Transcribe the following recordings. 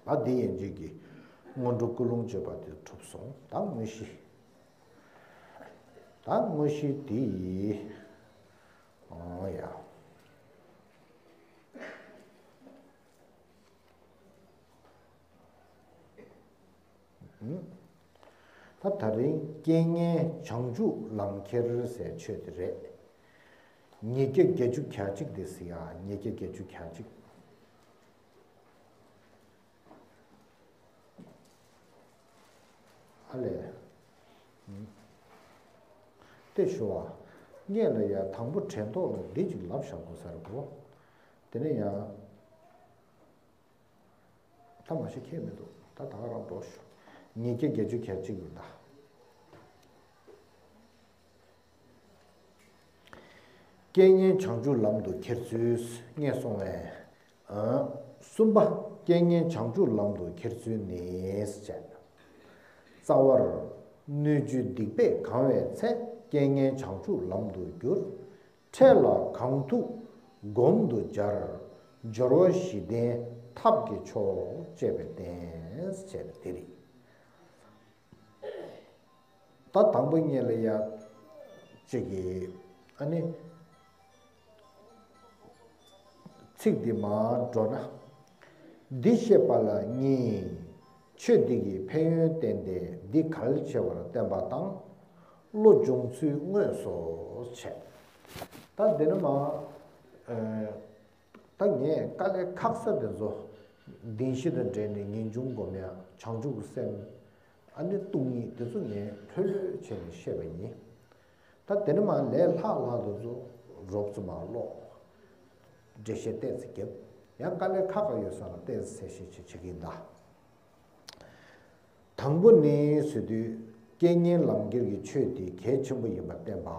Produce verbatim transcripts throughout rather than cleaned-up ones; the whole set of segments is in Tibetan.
ད་འདི་ཡན་ཆད་ཀྱི་སྔོན་འགྲོ་ཀུན་སློང་བརྗོད་པ་དེ་གྲུབ་སོང་། ད་དངོས་གཞི། ད་དངོས་གཞི་འདི། ཨང་ཡ། ད་ད་རིང་རྐྱེན་ངན་བྱང་ཆུབ་ལམ་ཁྱེར་ཟེར་ཆོས་དེ་རེད། ཉིས་བརྒྱ་བརྒྱད་ཅུ་གྱ་གཅིག་དེ་ཟེར་ཡ། ཉིས་བརྒྱ་བརྒྱད་ཅུ་གྱ་གཅིག། ཨ་ལས། ཏེ་ཞུ་བ། ངས་ལ་ཡ་དང་པོ་དྲན་ཐོག་ལ་འདི་ཅིག་ལབ་བཞག་དགོས་ས་རེད་གོ། དེ་ནས་ཡང་། ད་མ་ཤེས་ཁྱད་མི་འདུག་ད་ད་ག་རང་འགྲོ་ཞུ། ཉིས་བརྒྱ་བརྒྱད་ཅུ་གྱ་གཅིག་ཡིན་ད། རྐྱེན་ངན་བྱང་ཆུབ་ལམ་དུ་ཁྱེར་ཚུལ་ངས་གསུངས་པས། གསུམ་པ། རྐྱེན་ངན་བྱང་ཆུབ་ལམ་དུ་ཁྱེར་ཚུལ་ནི་ཟེར། རྩ་བར། སྣོད་བཅུད་སྡིག་པས་གང་བའི་ཚེ། རྐྱེན་ངན་བྱང་ཆུབ་ལམ་དུ་འགྱུར། འཕྲལ་ལ་གང་ཐུག་སྒོམ་དུ་སྦྱར། སྦྱོར་བ་བཞི་ལྡན་ཐབས་ཀྱི་མཆོག་ཅེས་པའི་བསྟན་ཟེར་དེ་རེད། ད་དང་པོ་ཉིད་ལ་ཡ། ཅིག་གིས་ཨ་ནི། ཚིག་འདི་མར་འགྲོ་ན། འདི་བཤད་པ་ལ་གཉིས། ཆོས་འདི་གི་ཕན་ཡོན་བསྟན་ཏེ་འདི་གལ་ཆེ་བར་བསྟན་པ་དང་། བློ་སྦྱོང་ཚུལ་དངོས་སུ་བྱས། ད་འདི་ནི་མ། ཨ། ད་ངས་དཀའ་ལས་ཁག་ས་དེ་ཚོ་བདེན་བཞི་དང་འབྲེལ་ནས་ངེས་འབྱུང་སྒོམ་ཡ། བྱང་ཆུབ་ཀྱི་སེམས། ཨ་ནི་སྟོང་ཉིད་དེ་ཚོ་ངས་ལྷོད་ལྷོད་བྱས་ནས་བཤད་པ་ཡིན། ད་དེ་ནི་མ་ལས་ལྷག་ལྷག་དེ་ཚོ་རོབ་ཙམ་མ་ཀློག་འགྲེལ་བཤད་ཏོག་ཙམ་བརྒྱབ། ཡང་དཀའ་ལས་ཁག་ཁག་ཡོད་ས་ལ་ཏོག་ཙམ་གསལ་བཤད་བྱེད་བྱེད་ཀྱི་ཡིན་ད། དང་པོ་ནི་ཟེར་དུས། རྐྱེན་ངན་ལམ་ཁྱེར་གྱི་ཆོས་དེ་གལ་ཆེན་པོ་ཡིན་པར་བསྟན་པ།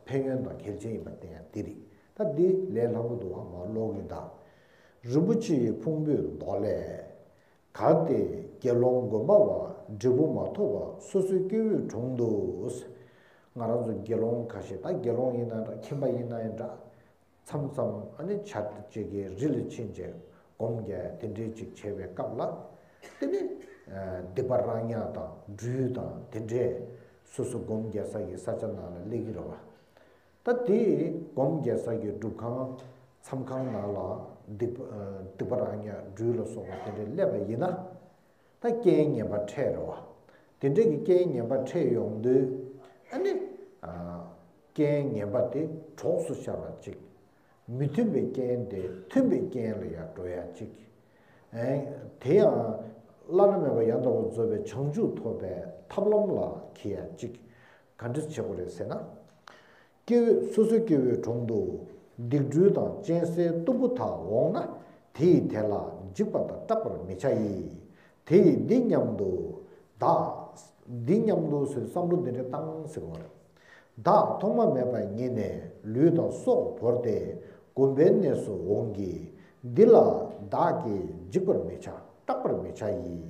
ཕན་ཡོན་དང་གལ་ཆེན་ཡིན་པར་བསྟན་ཡ་འདི་རེད། ད་འདི་ལས་སླ་པོ་འདུག་བ། མ་ཀློག་གི་ད། རིན་པོ་ཆེའི་ཕུང་པོའི་མདོ་ལས། གལ་ཏེ་དགེ་སློང་སྒོམ་པ་བ། འབྲས་བུ་མ་ཐོབ་པ་སོ་སོའི་སྐྱེ་བོའི་དྲུང་དུ། ང་རང་ཚོ་དགེ་སློང་ཁ་ཤས། ད་དགེ་སློང་ཡིན་ན་འདྲ། ཁྱིམ་པ་ཡིན་ན་ཡང་འདྲ། མཚམས་མཚམས་ཨ་ནི་བྱ་ཅིག་གི་རི་ལ་ཕྱིན་བྱས་སྒོམ་རྒྱག་དེ་འདྲའི་ཅིག་བྱེད་པའི་སྐབས་ལ། དེ་ནི་སྡིག་པ་རང་ཉག་དང་སྦྲུལ་དང་དེ་འདྲས་སོ་སོ་སྒོམ་རྒྱག་ས་གི་ས་ཆ་ནང་ལ་སླེབས་ཀྱི་རེད་བ། ད་དེ་སྒོམ་རྒྱག་ས་གི་སྒྲུབ་ཁང་མཚམས་ཁང་ནང་ལ་སྡིག་པ་སྡིག་པ་རང་ཉག་སྦྲུལ་ལ་སོགས་པ་དེ་འདྲས་སླེབས་པ་ཡིན་ན། ད་རྐྱེན་ངན་པ་འཕྲད་རེད་བ། དེ་འདྲས་ཀྱི་རྐྱེན་ངན་པ་འཕྲད་ཡོང་དུས། ཨ་ནི། རྐྱེན་ངན་པ་དེ་གྲོགས་སུ་ཤར་བ་ཅིག་མི་མཐུན་པའི་རྐྱེན་དེ་མཐུན་པའི་རྐྱེན་ལ་ཡང་འགྲོ་ཡ་ཅིག་ཨེ། དེ་ཡང་བླ་ན་མེད་པ་ཡང་དག་པར་རྫོགས་པའི་བྱང་ཆུབ་ཐོབ་པའི་ཐབས་ལམ་ལ་འཁེལ་ཡ་ཅིག་ག་འདྲ་བྱེད་དགོས་རེད་ཟེར་ན། སྐྱེ་བོའི་སོ་སོའི་སྐྱེ་བོའི་དྲུང་དུ། སྡིག་སྦྲུལ་དང་གཅན་གཟན་གཏུམ་པོ་དག་འོངས་ན། དེ་ཡིས་དེ་ལ་འཇིགས་པ་དང་སྐྲག་པར་མི་བྱ་ཡི། དེ་ཡིས་འདི་སྙམ་དུ། བདག་འདི་སྙམ་དུ་ཟེར་བསམ་བློ་འདི་འདྲ་བཏང་ཟེར་བ་རེད། བདག་ཐོག་མ་མེད་པ་ཉིད་ནས་ལུས་དང་སྲོག་བོར་ཏེ་གོམས་པའི་གནས་སུ་འོང་གི། འདི་ལ་བདག་གིས་འཇིགས་པར་མི་བྱ། སྐྲག་པར་མི་བྱ་ཡི།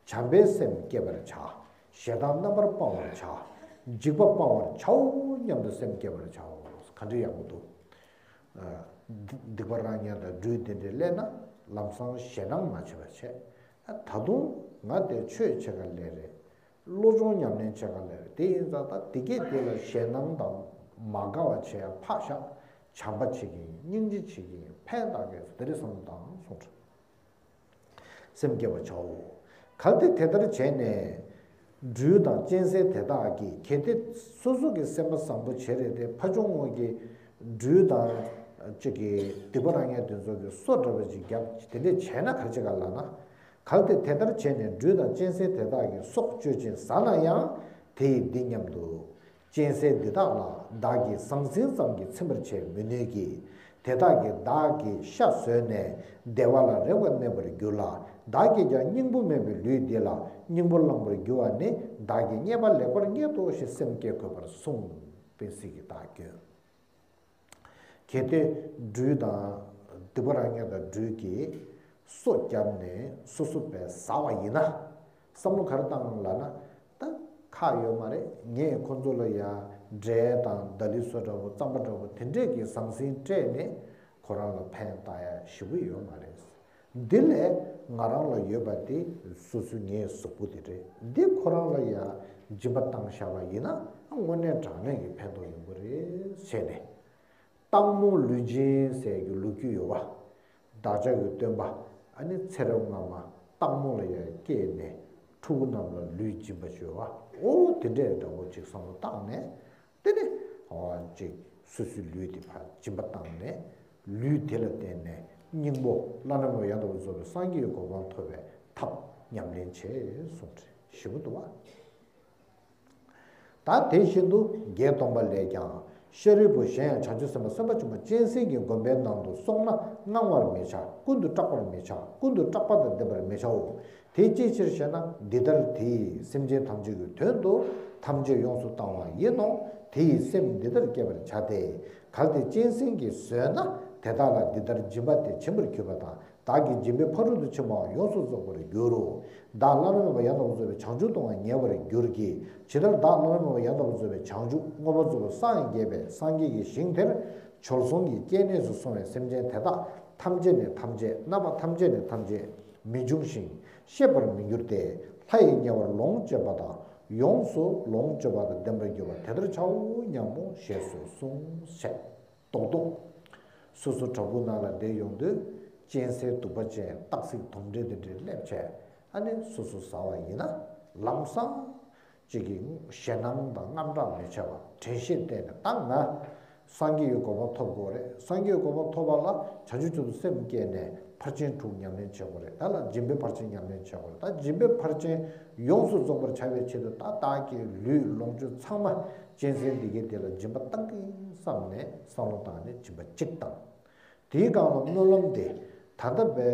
བྱམས་པའི་སེམས་བསྐྱེད་པར་བྱ། ཞེ་སྡང་རྣམ་པར་སྤང་བར་བྱ། འཇིགས་པ་སྤང་བར་བྱའོ་སྙམ་དུ་སེམས་བསྐྱེད་པར་བྱའོ། ག་འདྲ་ཡག་པོ་འདུག་སྡིག་པ་རང་ཉག་དང་སྦྲུལ་དེ་འདྲའི་སླེབས་ན་ལམ་སང་ཞེད་སྣང་མ་བྱེད་པ་བྱས། ད་དུང་ང་དེ་ཆོས་བྱེད་ག་སླེབས་རེད། བློ་སྦྱོང་ཉམས་ལེན་བྱེད་ག་སླེབས་རེད། དེ་ཡིན་ཙང་ད་དེ་གས་དེ་ལ་ཞེད་སྣང་དང་མ་དགའ་བ་བྱེད་ཡ་ཕར་བཞག་བྱམས་པ་བྱེད་ཀྱི་ཡིན། སྙིང་རྗེ་བྱེད་ཀྱི་ཡིན། ཕན་བཏགས་ཀྱི་ཡིན། དེ་འདྲའི་བསམ་བློ་བཏང་གསུངས། སེམས་བསྐྱེད་པར་བྱའོ། གལ་ཏེ་དེ་ལྟར་བྱས་ནས། སྦྲུལ་དང་གཅན་གཟན་དེ་དག་གིས། གལ་ཏེ་སོ་སོ་གི་སེམས་པ་བཟང་པོ་བྱས་རེད་དེ། ཕ་ཆུང་ངུ་གིས་སྦྲུལ་དང་ཅིག་གི་སྡིག་པ་རང་ཉག་དེ་ཚོ་གི་སོ་འདྲ་བ་ཅིག་བརྒྱབ། དེ་འདྲས་བྱས་ན་ག་རེ་བྱེད་ག་ལབ་ན། གལ་ཏེ་དེ་ལྟར་བྱས་ནས་སྦྲུལ་དང་གཅན་གཟན་དེ་དག་གི་སྲོག་གཅོད་ཅིང་ཟ་ན་ཡང་། དེ་ཡིས་འདི་སྙམ་དུ། གཅན་གཟན་འདི་དག་ལ་བདག་གིས་ཟང་ཟིང་ཙམ་གྱིས་ཚིམ་པར་བྱེད་མི་ནུས་ཀྱི། དེ་དག་གིས་བདག་གི་ཤ་ཟོས་ནས་བདེ་བ་ལ་རེ་བ་གནས་པར་འགྱུར་ལ། བདག་གིས་ཀྱང་སྙིང་པོ་མེད་པའི་ལུས་འདི་ལ་སྙིང་པོ་བླང་བར་འགྱུར་བ་ནི། བདག་གིས་རྙེད་པ་ལེགས་པར་རྙེད་དོ་ཞེས་སེམས་བསྐྱེད་དགོས་པར་གསུངས། པའི་ཚིག་གི་བདག་སྐྱོན། གལ་ཏེ་སྦྲུལ་དང་སྡིག་པ་རང་ཉག་དང་སྦྲུལ་གྱིས་སོ་བརྒྱབ་ནས་སོ་སོ་བས་ཟ་བ་ཡིན་ན། བསམ་བློ་ག་རེ་བཏང་ལབ་ན། ད་ཁག་ཡོད་མ་རེད། ངས་ཁོ་ཚོ་ལ་ཡ་འབྲས་དང་ལྡ་ལི་བཟོ་འདྲ་པོ་རྩམ་པ་འདྲ་པོ་དེ་འདྲས་ཀྱི་ཟང་ཟིང་སྤྲད་ནས་ཁོ་རང་ལ་ཕན་བཏགས་ཡ་ཞེ་པོ་ཡོད་མ་རེད། འདི་ལས་ ང་རང་ལ་ཡོད་པ་དེ་སོ་སོའི་ངའི་གཟུགས་པོ་དེ་རེད། འདི་ཁོ་རང་ལ་ཡང་སྦྱིན་པ་བཏང་བཞག་པ་ཡིན་ན་དངོས་གནས་དྲང་གནས་ཀྱི་ཕན་ཐོགས་ཡོང་གི་རེད་ཟེར་ནས། སྟག་མོ་ལུས་སྦྱིན་ཟེར་གྱི་ལོ་རྒྱུས་ཡོད་པ། བདག་ཅག་གི་སྟོན་པ་ཨ་ནི་ཚེ་རབས་སྔ་མ་སྟག་མོ་ལ་ཡང་སྐྱེས་ནས་ཕྲུ་གུ་རྣམས་ལ་ལུས་སྦྱིན་པ་བྱོས་པ། འོ་དེ་འདྲའི་འདྲ་བོ་ཅིག་བསམ་བློ་བཏང་ནས། དེ་ནས་ཨོ་ཅིག་སོ་སོའི་ལུས་དེ་ཕར་སྦྱིན་པ་བཏང་ནས། ལུས་དེ་ལ་བརྟེན་ནས་སྙིང་པོ་བླ་ན་མེད་པ་ཡང་དག་པར་རྫོགས་པའི་སངས་རྒྱས་ཀྱི་གོ་འཕང་ཐོབ་པའི་ཐབས་ཉམས་ལེན་བྱས་གསུངས་ཏེ་ཞེ་པོ་འདུག་བ། ད་དེ་བཞིན་དུ་བརྒྱད་སྟོང་པ་ལས་ཀྱང་། ཤཱ་རིའི་བུ་གཞན་ཡང་བྱང་ཆུབ་སེམས་དཔའ་སེམས་དཔའ་ཆེན་པོ་གཅན་གཟན་གྱི་སྒོམ་པའི་ནང་དུ་སོང་ན་དངང་བར་མི་བྱ། ཀུན་ཏུ་སྐྲག་པར་མི་བྱ། ཀུན་ཏུ་སྐྲག་པ་དང་ལྡན་པར་མི་བྱའོ། དེ་ཅིའི་ཕྱིར་ཞེ་ན། འདི་ལྟར་དེས་སེམས་ཅན་ཐམས་ཅད་ཀྱི་དོན་དུ་ཐམས་ཅད་ཡོངས་སུ་བཏང་བ་ཡིན་ནོ། དེ་ཡི་སེམས་འདི་ལྟར་བསྐྱེད་པར་བྱ་སྟེ། གལ་ཏེ་གཅན་གཟན་གྱིས་ཟོས་ན་དེ་དག་ལ་འདི་ལྟར་སྦྱིན་པ་དེ་བྱིན་པར་གྱུར་པ་དང་། བདག་གིས་སྦྱིན་པའི་ཕ་རོལ་ཏུ་ཕྱིན་པའང་ཡོངས་སུ་རྫོགས་པར་འགྱུར་རོ། བདག་བླ་ན་མེད་པ་ཡང་དག་པར་རྫོགས་པའི་བྱང་ཆུབ་ཏུའང་ཉེ་བར་འགྱུར་གྱི། ཇི་ལྟར་བདག་བླ་ན་མེད་པ་ཡང་དག་པར་རྫོགས་པའི་བྱང་ཆུབ་མངོན་པར་རྫོགས་པར་སངས་རྒྱས་པའི་སངས་རྒྱས་ཀྱི་ཞིང་དེར་བྱོལ་སོང་གི་སྐྱེ་གནས་སུ་སོང་བའི་སེམས་ཅན་དེ་དག་ཐམས་ཅད་ནས་ཐམས་ཅད་རྣམ་པ་ཐམས་ཅད་ནས་ཐམས་ཅད་མི་འབྱུང་ཞིང་ཤེས་པར་མི་འགྱུར་ཏེ། ལྷ་ཡི་དམྱལ་བར་ལོངས་སྤྱོད་པ་དང་ཡོངས་སུ་ལོངས་སྤྱོད་པ་དང་ལྡན་པར་འགྱུར་བ་དེ་ལྟར་བྱའོ་སྙམ་མོ་ཞེས་སུ་གསུངས་ཞེས། རྡོག་རྡོག་སོ་སོ་བྲག་ཕུག་ནང་ལ་བསྡད་ཡོང་དུས་གཅན་གཟན་གདུག་པ་ཅན་སྟག་གཟིག་དོམ་དྲེད་དེ་འདྲས་སླེབས་བྱས། ཨ་ནི་སོ་སོ་ཟ་བ་ཡིན་ན་ལམ་སང་གཅིག་གིས་ཞེད་སྣང་དང་དངངས་སྐྲག་མི་བྱེད་པ། དྲན་ཤེས་བསྟེན་ནས་ད་ང་སངས་རྒྱས་ཀྱི་གོ་འཕང་ཐོབ་དགོས་རེད། སངས་རྒྱས་ཀྱི་གོ་འཕང་ཐོབ་པ་ལ་བྱང་ཆུབ་མཆོག་ཏུ་སེམས་བསྐྱེད་ནས་ཕར་ཕྱིན་དྲུག་ཉམས་ལེན་བྱེད་དགོས་རེད། ད་ལ་སྦྱིན་པའི་ཕར་ཕྱིན་ཉམས་ལེན་བྱེད་དགོས་རེད། ད་སྦྱིན་པའི་ཕར་ཕྱིན་ཡོངས་སུ་རྫོགས་པར་བྱ་བའི་ཆེད་དུ་ད་བདག་གི་ལུས་ལོངས་སྤྱོད་ཚང་མ་གཅན་གཟན་འདི་གའི་དེ་ལ་སྦྱིན་པ་བཏང་གི་བསམ་ནས་བསམ་བློ་བཏང་ནས་སྦྱིན་པ་གཅིག་བཏང་། དེའི་སྒང་ལ་སྨོན་ལམ་དེ་ད་ལྟ་བའི་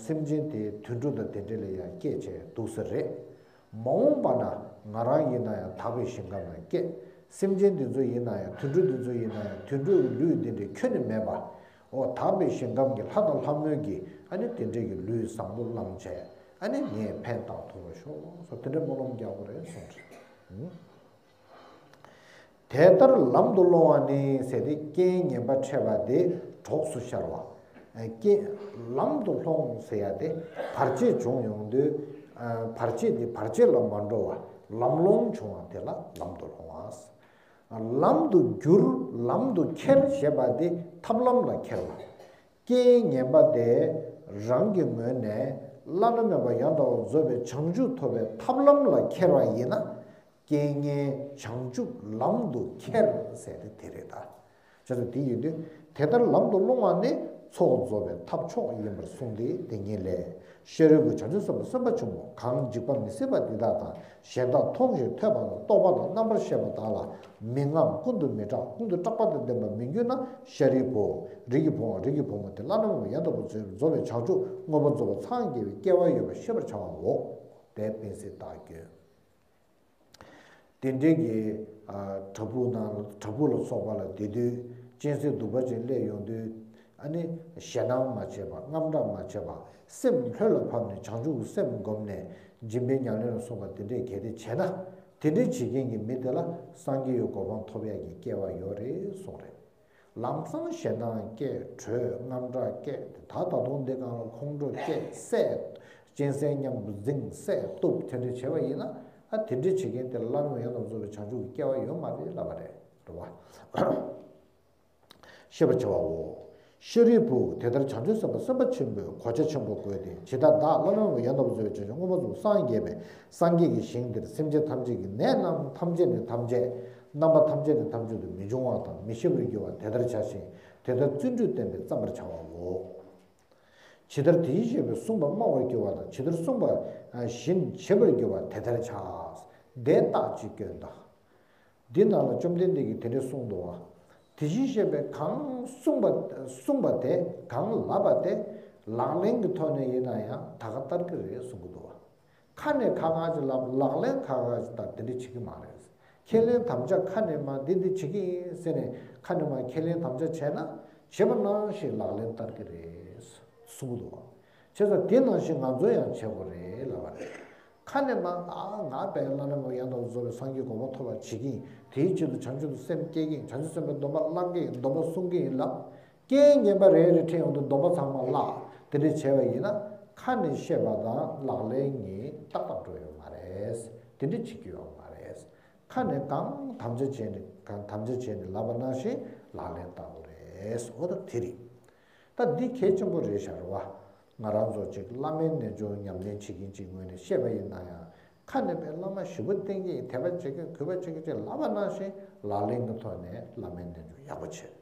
སེམས་ཅན་དེའི་དུད་འགྲོ་དང་དེ་འདྲ་ལ་ཡང་སྐྱེས་བྱས་འདུག་ས་རེད། མ་འོངས་པ་ན་ང་རང་ཡིན་ན་ཡང་དག་པའི་ཞིང་ཁམས་ལ་སྐྱེས། སེམས་ཅན་འདི་ཚོ་ཡིན་ན་ཡང་དུད་འགྲོ་འདི་ཚོ་ཡིན་ན་ཡང་དུད་འགྲོའི་ལུས་འདི་འདྲའི་ཁྱོན་ནས་མེད་པ། འོ་དག་པའི་ཞིང་ཁམས་ཀྱི་ལྷ་དང་ལྷ་མོ་གི་ཨ་ནི་དེ་འདྲའི་གི་ལུས་བཟང་པོ་བླངས་བྱས་ཨ་ནི་ངས་ཕན་བཏགས་ཐུབ་པ་ཤོག་སོགས་དེ་འདྲའི་སྨོན་ལམ་རྒྱག་དགོས་རེད་གསུངས་རེད། དེ་ལྟར་ལམ་དུ་སློང་བ་ནི་ཟེར་ཏེ་རྐྱེན་ངན་པ་འཕྲད་པ་དེ་གྲོགས་སུ་ཤར་བ། རྐྱེན་ལམ་དུ་སློང་ཟེར་ཡ་དེ་བར་ཆད་བྱུང་ཡོང་དུས། བར་ཆད་དེ་བར་ཆད་ལ་མ་འགྲོ་བ་ལམ་སློང་བྱུང་བ་དེ་ལ་ལམ་དུ་སློང་བ། ལམ་དུ་བསྒྱུར་ལམ་དུ་ཁྱེར་ཞེས་པ་དེ་ཐབས་ལམ་ལ་ཁྱེར་བ། རྐྱེན་ངན་པ་དེ་རང་གི་ངོས་ནས་བླ་ན་མེད་པ་ཡང་དག་པར་རྫོགས་པའི་བྱང་ཆུབ་ཐོབ་པའི་ཐབས་ལམ་ལ་ཁྱེར་བ་ཡིན་ན། རྐྱེན་ངན་བྱང་ཆུབ་ལམ་དུ་ཁྱེར་ཟེར་ཏེ་དེ་རེད་ད། བྱས་ཙང་དེ་ཡིན་དུས་དེ་ལྟར་ལམ་དུ་སློང་བ་ནི་ཚོགས་རྫོགས་པའི་ཐབས་མཆོག་ཡིན་པར་གསུངས་ཏེ། དེ་ཉིད་ལས། ཤཱ་རིའི་བུ་བྱང་ཆུབ་སེམས་དཔའ་སེམས་དཔའ་ཆེན་པོ་གང་འཇིགས་པ་མི་སྲིད་པ་འདི་དག་དང་གཞན་དག་མཐོང་ཞིང་ཐོས་པ་དང་རྟོགས་པ་དང་རྣམ་པར་ཤེས་པ་དག་ལ་མི་དངངས་ཀུན་ཏུ་མི་སྐྲག་ཀུན་ཏུ་སྐྲག་པ་དང་ལྡན་པར་མི་འགྱུར་ན། ཤཱ་རིའི་བུ། རིགས་ཀྱི་བུའམ་རིགས་ཀྱི་བུ་མོ་དེ་བླ་ན་མེད་པ་ཡང་དག་པར་རྫོགས་པའི་བྱང་ཆུབ་མངོན་པར་རྫོགས་པར་སངས་རྒྱས་པའི་སྐལ་བ་ཡོད་པར་ཤེས་པར་བྱ་བའོ། དེ་དཔེ་སྲིད་བདག་སྐྱོན། དེ་འདྲའི་གི་བྲག་ཕུག་ནང་བྲག་ཕུག་ལ་སོགས་པ་ལ་བསྡད་དུས་གཅན་གཟན་གདུག་པ་ཅན་སླེབས་ཡོང་དུས་ཨ་ནི་ཞེད་སྣང་མ་བྱེད་པ་དངངས་སྐྲག་མ་བྱེད་པ་སེམས་ལྷོད་ལ་ཕབ་ནས་བྱང་ཆུབ་ཀྱི་སེམས་བསྒོམས་ནས་སྦྱིན་པའི་ཉམས་ལེན་ལ་སོགས་པ་དེ་འདྲས་གལ་ཏེ་བྱས་ན། དེ་འདྲས་བྱེད་མཁན་གྱི་མི་དེ་ལ་སངས་རྒྱས་ཀྱི་གོ་འཕང་ཐོབ་ཡག་གི་སྐལ་བ་ཡོད་རེད་གསུངས་རེད། ལམ་སང་ཞེད་སྣང་སྐྱེ། བྲོས། དངངས་སྐྲག་སྐྱེ། ད་ད་དུང་འདི་སྒང་ལ་ཁོང་ཁྲོ་སྐྱེ། བསད། གཅན་གཟན་མཉམ་དུ་འཛིང་། བསད། གཏུབ། དེ་འདྲ་བྱས་པ་ཡིན་ན། ཨ་དེ་འདྲ་བྱེད་མཁན་དེ་ལ་བླ་ན་མེད་པ་ཡང་དག་པར་རྫོགས་པའི་བྱང་ཆུབ་ཀྱི་སྐལ་བ་ཡོད་མ་རེད་ལབ་པ་རེད། རེད་བ། ཤེས་པར་བྱ་བའོ། ཤཱ་རིའི་བུ། དེ་ལྟར་བྱང་ཆུབ་སེམས་དཔའ་སེམས་དཔའ་ཆེན་པོས་གོ་ཆ་ཆེན་པོ་བགོས་ཏེ། ཇི་ལྟར་བདག་བླ་ན་མེད་པ་ཡང་དག་པར་རྫོགས་པའི་བྱང་ཆུབ་མངོན་པར་རྫོགས་པར་སངས་རྒྱས་པའི་སངས་རྒྱས་ཀྱི་ཞིང་འདིར་སེམས་ཅན་ཐམས་ཅད་ཀྱི་ནད་རྣམས་ཐམས་ཅད་ནས་ཐམས་ཅད་རྣམ་པ་ཐམས་ཅད་ནས་ཐམས་ཅད་དུ་མི་འབྱུང་བ་དང་མི་ཤེས་པར་འགྱུར་བ་དེ་ལྟར་བྱ་ཞིང་དེ་ལྟར་བརྩོན་འགྲུས་བསྟེན་པས་བརྩམ་པར་བྱ་བའོ། ཇི་ལྟར་དེ་བཞིན་གཤེགས་པས་གསུངས་པ་སྨྲ་བར་འགྱུར་བ་དང་། ཇི་ལྟར་གསུངས་པ་བཞིན་བྱེད་པར་འགྱུར་བ་དེ་ལྟར་བྱ། དེ་རྟགས་ཀྱི་སྐྱོན་དང་། འདི་ནང་ལ་བཅོམ་ལྡན་འདས་ཀྱིས་དེ་འདྲ་གསུངས་འདུག་བ། དེ་བཞིན་གཤེགས་པས་གང་གསུངས་པ་གསུངས་པ་དེ་གང་ལབ་པ་དེ་ལག་ལེན་གྱི་ཐོག་ནས་ཡིན་ན་ཡང་ད་ག་ལྟར་གྱི་རེད་གསུང་གི་འདུག་བ། ཁ་ནས་ཁ་ཁ་ཅིག་ལབ། ལག་ལེན་ཁ་ཁ་ཅིག་བསྟར། དེ་འདྲ་བྱེད་ཀྱི་མ་རེད། ཁས་ལེན་དམ་བཅའ་ཁ་ནས་མ་འདི་འདི་བྱེད་ཀྱི་ཡིན་ཟེར་ནས་ཁ་ནས་མ་ཁས་ལེན་དམ་བཅའ་བྱས་ན་བྱེད་པ་ནང་བཞིན་ལག་ལེན་བསྟར་གྱི་རེད་གསུང་གི་འདུག་བ། བྱས་ཙང་དེ་ནང་བཞིན་ང་ཚོ་ཡང་བྱེད་དགོས་རེད་ལབ་པ་རེད། ཁ་ནས་མ་ཨ་ང་དཔེ་བླ་ན་མེད་པ་ཡང་དག་པར་རྫོགས་པའི་སངས་རྒྱས་གོ་འཕང་ཐོབ་པར་བྱེད་ཀྱི་ཡིན། དེའི་ཆེད་དུ་བྱང་ཆུབ་ཏུ་སེམས་བསྐྱེད་ཀྱི་ཡིན། བྱང་ཆུབ་སེམས་དཔའི་སྡོམ་པ་བླང་གི་ཡིན། སྡོམ་པ་སྲུང་གི་ཡིན་ལབ། རྐྱེན་ངན་པ་རེ་རེ་འཕྲད་ཡོང་དུས་སྡོམ་པ་ཚང་མ་བརླག། དེ་འདྲ་བྱས་པ་ཡིན་ན་ ཁ་ནས་བཤད་པ་དང་ལག་ལེན་གཉིས་ཏག་ཏག་འགྲོ་ཡོད་མ་རེད། དེ་འདྲ་བྱེད་རྒྱུ་ཡོད་མ་རེད། ཁ་ནས་གང་དམ་བཅའ་བྱས་ནས་གང་དམ་བཅའ་བྱས་ནས་ལབ་པ་ནང་བཞིན་ལག་ལེན་བསྟར་དགོས་རེད། འོ་ད་དེ་རེད། ད་འདི་གལ་ཆེན་པོ་རེད་ཤག་རེད་བ། ང་རང་ཚོ་ཅིག་བླ་མའི་རྣལ་འབྱོར་ཉམས་ལེན་བྱེད་མཁན་ཅིག་ངོས་ནས་བཤད་པ་ཡིན་ན་ཡང་། ཁ་ནས་པའི་བླ་མ་ཞེ་པོ་བསྟེན་གྱི་ཡིན། དད་པ་བྱེད་ཀྱི་ཡིན། གུས་པ་བྱེད་ཀྱི་ཡིན་ཅེས་ལབ་པ་ནང་བཞིན་ལག་ལེན་གྱི་ཐོག་ནས་བླ་མའི་རྣལ་འབྱོར་ཡག་པོ་བྱེད།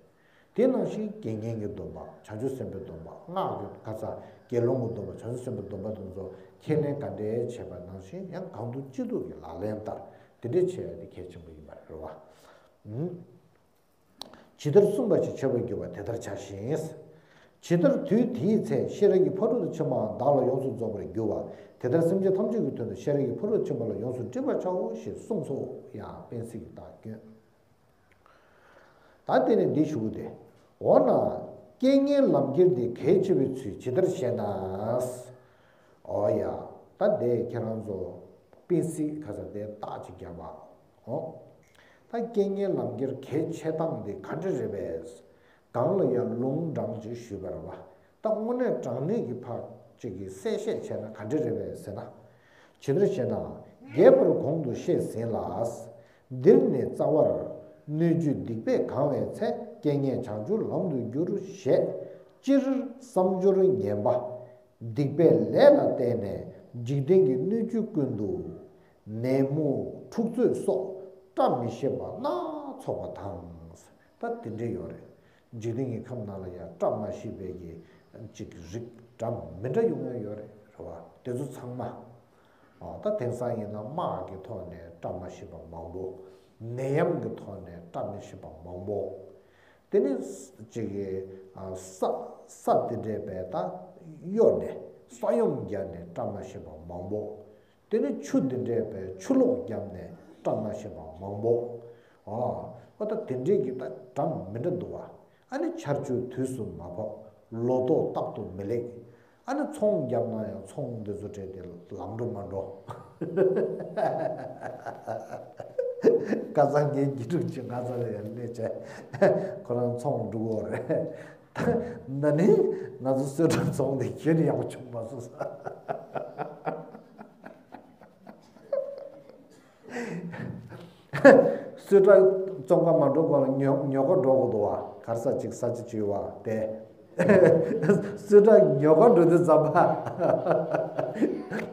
དེ་ནང་བཞིན་དགེ་བསྙེན་གྱི་སྡོམ་པ། བྱང་ཆུབ་སེམས་དཔའི་སྡོམ་པ། སྔགས་ཀྱི་ཁ་ཚ་དགེ་སློང་གི་སྡོམ་པ། བྱང་ཆུབ་སེམས་དཔའི་སྡོམ་པ་དེ་ཚོ་ཁས་ལེན་ག་འདྲས་བྱས་པ་ནང་བཞིན་ཡང་གང་ཐུབ་ཅི་ཐུབ་ཀྱིས་ལག་ལེན་བསྟར། དེ་འདྲས་བྱས་ཡ་དེ་གལ་ཆེན་པོ་ཡིན་པ་རེད་བ། ཇི་ལྟར་གསུངས་པ་ཞིག་བྱེད་པར་འགྱུར་བ་དེ་ལྟར་བྱ་ཞིང་། ཇི་ལྟར་དུས་དེའི་ཚེ་ཤེས་རབ་ཀྱི་ཕ་རོལ་ཏུ་ཕྱིན་པའང་བདག་ལ་ཡོངས་སུ་རྫོགས་པར་འགྱུར་བ། དེ་ལྟར་སེམས་ཅན་ཐམས་ཅད་ཀྱི་དོན་དུ་ཤེས་རབ་ཀྱི་ཕ་རོལ་ཏུ་ཕྱིན་པ་ལ་ཡོངས་སུ་འདྲིས་པར་བྱའོ་ཞེས་གསུངས་སོ། ཡང་དཔལ་སྲིད་ཀྱི་བདག་སྐྱོན། ད་དེ་ནས་འདི་ཞུ་གི་དེ། འོ་ན། རྐྱེན་ངན་ལམ་ཁྱེར་འདི་གལ་ཆེ་བའི་ཚུལ་ཇི་ལྟར་ཤེས་ན། འོ་ཡ། ད་དེ་ཁྱེད་རང་ཚོ་དཔེ་སྲིད་ཁ་ས་དེ་རྟགས་ཅིག་རྒྱབ་པ། འོ། ད་རྐྱེན་ངན་ལམ་ཁྱེར་གལ་ཆེ་སྟངས་འདི་ག་འདྲ་རེད་པས། གང་ལ་ཡང་ལུང་དྲངས་ཅིག་ཞུས་པ་རེད་བ། ད་དངོས་གནས་དྲང་གནས་ཀྱི་ཕར་གཅིག་གིས་གསལ་བཤད་བྱས་ན་ག་འདྲ་རེད་པས་ཟེར་ན། ཇི་ལྟར་ཞེ་ན། རྒྱས་པར་གོང་དུ་བཤད་ཟིན་ལ། འདིར་ནི་རྩ་བར། སྣོད་བཅུད་སྡིག་པས་གང་བའི་ཚེ། རྐྱེན་ངན་བྱང་ཆུབ་ལམ་དུ་འགྱུར་ཞེས། སྤྱིར་བསམ་སྦྱོར་ངན་པ། སྡིག་པའི་ལས་ལ་བརྟེན་ནས་འཇིག་རྟེན་གྱི་སྣོད་བཅུད་ཀུན་ཏུ། ནད་མུག་འཁྲུག་རྩོད་སོགས་བཀྲ་མི་ཤིས་པ་སྣ་ཚོགས་པ་དང་། ད་དེ་འདྲ་ཡོད་རེད། འཇིག་རྟེན་གྱི་ཁམས་ནང་ལ་ཡང་བཀྲ་མ་ཤིས་པའི་གི་ཅིག་རིགས་འདྲ་མི་འདྲ་ཡོང་ཡ་ཡོད་རེད། རེད་བ། དེ་ཚོ་ཚང་མ། ཨ། ད་དེང་སང་ཡིན་ན་དམག་གི་ཐོག་ནས་བཀྲ་མ་ཤིས་པ་མང་པོ། ནད་ཡམས་ཀྱི་ཐོག་ནས་བཀྲ་མི་ཤིས་པ་མང་པོ། དེ་ནས་ཅིག་གི། ཨ། ས་ས་དེ་འདྲས་པས་ད་གཡོ་ནས། ས་ཡོམ་བརྒྱབ་ནས་བཀྲ་མ་ཤིས་པ་མང་པོ། དེ་ནས་ཆུ་འདི་འདྲས་པའི་ཆུ་ལོག་བརྒྱབ་ནས་བཀྲ་མ་ཤིས་པ་མང་པོ། ཨ། ཨོ་ད་དེ་འདྲས་ཀྱི་ད་འདྲ་མི་འདྲ་འདུག་བ། ཨ་ནི་ཆར་ཆུ་དུས་སུ་མ་བབས། ལོ་ཏོག་རྟག་ཏུ་མི་ལེགས། ཨ་ནི་ཚོང་བརྒྱབ་ན་ཡང་ཚོང་འདི་ཚོ་སྤྲད་དེ་ལམ་འགྲོ་མ་འགྲོ། ཁ་སང་ངའི་དགེ་ཕྲུག་ཅིག་ང་ཚོ་ལ་ཡང་སླེབས་བྱས། ཁོ་རང་ཚོང་འགྲོ་གི་རེད། ད་ན་ནིང་ང་ཚོ་གསོལ་ཁྲག་ཚོང་དེ་ཁྱོན་ནས་ཡག་པོ་བྱུང་མ་སོང་ཟེར། གསོལ་ཁྲག་བཙོང་ག་མ་འགྲོ་གོང་ལ་ཉོ་ཉོ་ག་འགྲོ་དགོས་འདུག་བ། ག་རེ་ཟ་ཅིག་ཟ་ཅིག་བྱོས་བ་དེ། གསོལ་ཁྲག་ཉོ་ག་འགྲོ་དུས་ཙམ་པ།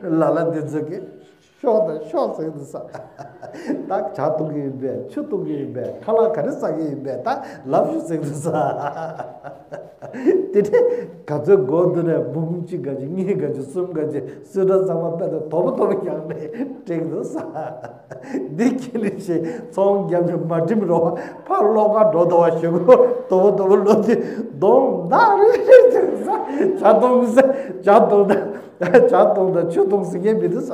ལ་ལ་འདི་ཚོ་གིས་ཤོག་དང་ཤོག་ཟེར་གི་འདུག་ས། ད་ཇ་འཐུང་གི་ཡིན་པས། ཆུ་འཐུང་གི་ཡིན་པས། ཁ་ལག་ག་རེ་ཟ་གི་ཡིན་པས། ད་ལབ་ཤོག་ཟེར་གི་འདུག་ས། དེ་ནས་ག་ཚོད་སྒོ་འདི་ནས་འབུམ་གཅིག་ག་ཅིག་གཉིས་ག་ཅིག་གསུམ་ག་ཅིག་གསོལ་ཁྲག་ཚང་མ་དཔེ་དང་དོ་པོ་དོ་པོ་བཞག་ནས་སྤྲད་འདུག་ས། འདི་ཁྱེད་ནི་ཞེས་ཚོང་བརྒྱབ་ནས་མ་འགྲིམ་རོགས་ཕར་ལོག་ག་འགྲོ་དོ་བ་ཞུ་གོ། དོ་པོ་དོ་པོ་ལོག་དུས་གདོང་མདའ་རེ་རེ་བྱུང་ས། ཇ་འཐུང་ས། ཇ་འཐུང་ད་ཇ་འཐུང་ད་ཆུ་འཐུང་ཟེར་མཁན་མི་འདུག་ས།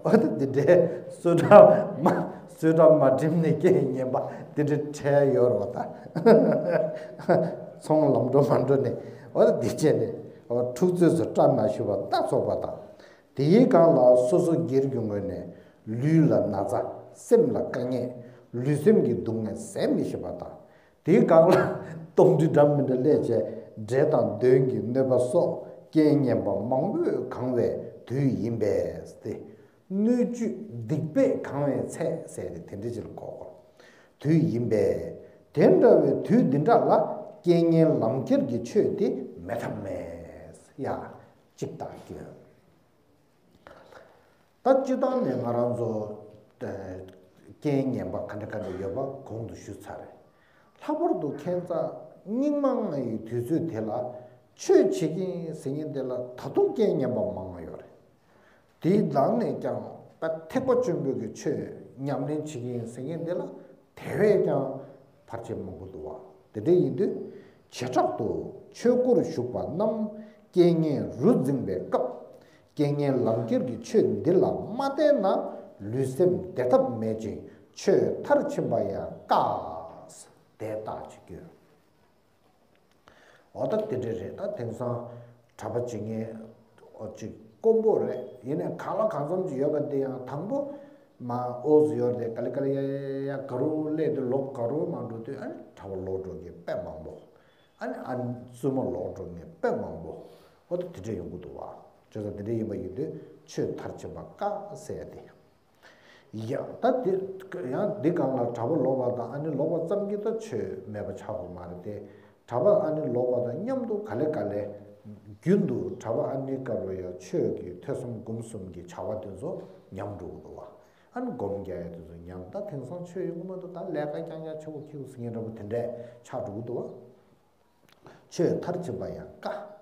འོ་ད་འདི་འདྲའི་གསོལ་ཁྲག་མ་གསོལ་ཁྲག་མ་འགྲིམ་ནས་རྐྱེན་ངན་པ་འདི་འདྲ་འཕྲད་ཡོད་རེད་བ་ད། ཚོང་ལམ་འགྲོ་མ་འགྲོ་ནས་འོ་ད་འདི་བྱས་ནས་འོ་འཁྲུག་རྩོད་ཚོ་བཀྲ་མ་ཤིས་པ་སྣ་ཚོགས་པ་དང་། དེའི་སྒང་ལ་སོ་སོ་སྒེར་གྱི་ངོས་ནས་ལུས་ལ་ན་ཚ། སེམས་ལ་དཀའ་ངལ། ལུས་སེམས་ཀྱི་སྡུག་བསྔལ་ཟད་མི་ཤེས་པ་དང་། དེའི་སྒང་ལ་སྟོང་ཁྲི་འདྲ་མི་འདྲ་སླེབས་བྱས་འདྲེ་དང་གདོན་གྱི་གནོད་པ་སོགས་རྐྱེན་ངན་པ་མང་པོས་གང་བའི་དུས་ཡིན་པས་ཏེ། སྣོད་བཅུད་སྡིག་པས་གང་བའི་ཚེ་ཟེར་ཏེ་དེ་འདྲ་ཅིག་ལ་གོ་དགོས། དུས་ཡིན་པས། དེ་འདྲ་བའི་དུས་འདི་འདྲ་ལ་རྐྱེན་ངན་ལམ་ཁྱེར་གྱི་ཆོས་དེ་མེད་ཐབས་མེད། ཡ། གཅིག་དང་སྐྱོན། ད་སྤྱིར་བཏང་ནས་ང་རང་ཚོ་ཨ་རྐྱེན་ངན་པ་ག་འདྲ་ག་འདྲ་ཡོད་པ་གོང་དུ་ཞུས་ཚར་རེད། ལྷག་པར་དུ་ཁྱད་མཚར་སྙིགས་མ་ལྔ་ཡི་དུས་ཚོད་དེ་ལ་ཆོས་བྱེད་ཀྱིན་ཟེར་མཁན་དེ་ལ་ད་དུང་རྐྱེན་ངན་པ་མང་བ་ཡོད་རེད། དེའི་ནང་ནས་ཀྱང་ད་ཐེག་པ་ཆེན་པོའི་གི་ཆོས་ཉམས་ལེན་བྱེད་ཀྱིན་ཟེར་མཁན་དེ་ལ་དེ་བས་ཀྱང་ཕལ་ཆེར་མང་པོ་འདུག་བ། དེ་འདྲ་ཡིན་དུས་བྱེ་བྲག་ཏུ་ཆོས་སྒོར་ཞུགས་པ་རྣམས་རྐྱེན་ངན་རུ་འཛིང་བའི་སྐབས། རྐྱེན་ངན་ལམ་ཁྱེར་གྱི་ཆོས་འདི་ལ་མ་བརྟེན་ན་ལུས་སེམས་བདེ་ཐབས་མེད་ཅིང་ཆོས་མཐར་ཕྱིན་པ་ཡང་དཀའ། དེ་རྟགས་ཅིག་ཡོད། འོ་ད་དེ་འདྲ་རེད། ད་དེང་སང་གྲྭ་པ་བྱེད་མཁན་ཨོ་ཅིག་དཀོན་པོ་རེད། ཡིན་ནའི་གང་ལ་གང་འཚམ་ཅིག་ཡོད་པ་འདི་ཡང་དང་པོ་མ་ཨོ་ཟི་ཡོད་རེད། ག་ལེ་ག་ལེ་ཡ་ཡ་ཡ་ག་རུ་སླེབས་དུས་ལོག་ག་རུ་མ་འགྲོ་དུས་ཨ་ནི་གྲྭ་པ་ལོག་འགྲོ་མཁན་དཔེ་མང་པོ། ཨ་ནི་ཨ་ནི་བཙུན་མ་ལོག་འགྲོ་མཁན་དཔེ་མང་པོ། ཨོ་ད་དེ་འདྲ་ཡོང་གི་འདུག་བ། བྱས་ཙང་དེ་འདྲ་ཡིན་པ་ཡིན་དུས་ཆོས་མཐར་ཕྱིན་པ་དཀའ་ཟེར་ཡ་དེ། ཡང་ད་དེ་ཡང་འདི་སྒང་ལ་གྲྭ་པ་ལོག་པ་དང་ཨ་ནི་ལོག་པ་ཙམ་གྱིས་ད་ཆོས་མེད་པ་ཆགས་དགོས་མ་རེད་དེ། གྲྭ་པ་ཨ་ནི་ལོག་པ་དང་མཉམ་དུ་ག་ལེ་ག་ལེ་རྒྱུན་དུ་གྲྭ་པ་ཨ་ནི་སྐབས་ལ་ཡང་ཆོས་ཀྱི་ཐོས་བསམ་སྒོམ་གསུམ་གྱི་བྱ་བ་དེ་ཚོ་ཉམས་འགྲོ་གི་འདུག་བ། ཨ་ནི་སྒོམ་རྒྱག་ཡ་དེ་ཚོ་ཉམས། ད་དེང་སང་ཆོས་ཡོང་གི་མ་འདུག་ད་ལས་ཀ་རྐྱང་རྐྱང་ཆེ་བོ་ཁྱེའུ་ཟེར་མཁན་འདྲ་པོ་དེ་འདྲས་ཆགས་འགྲོ་གི་འདུག་བ། ཆོས་མཐར་ཕྱིན་པ་ཡང་དཀའ།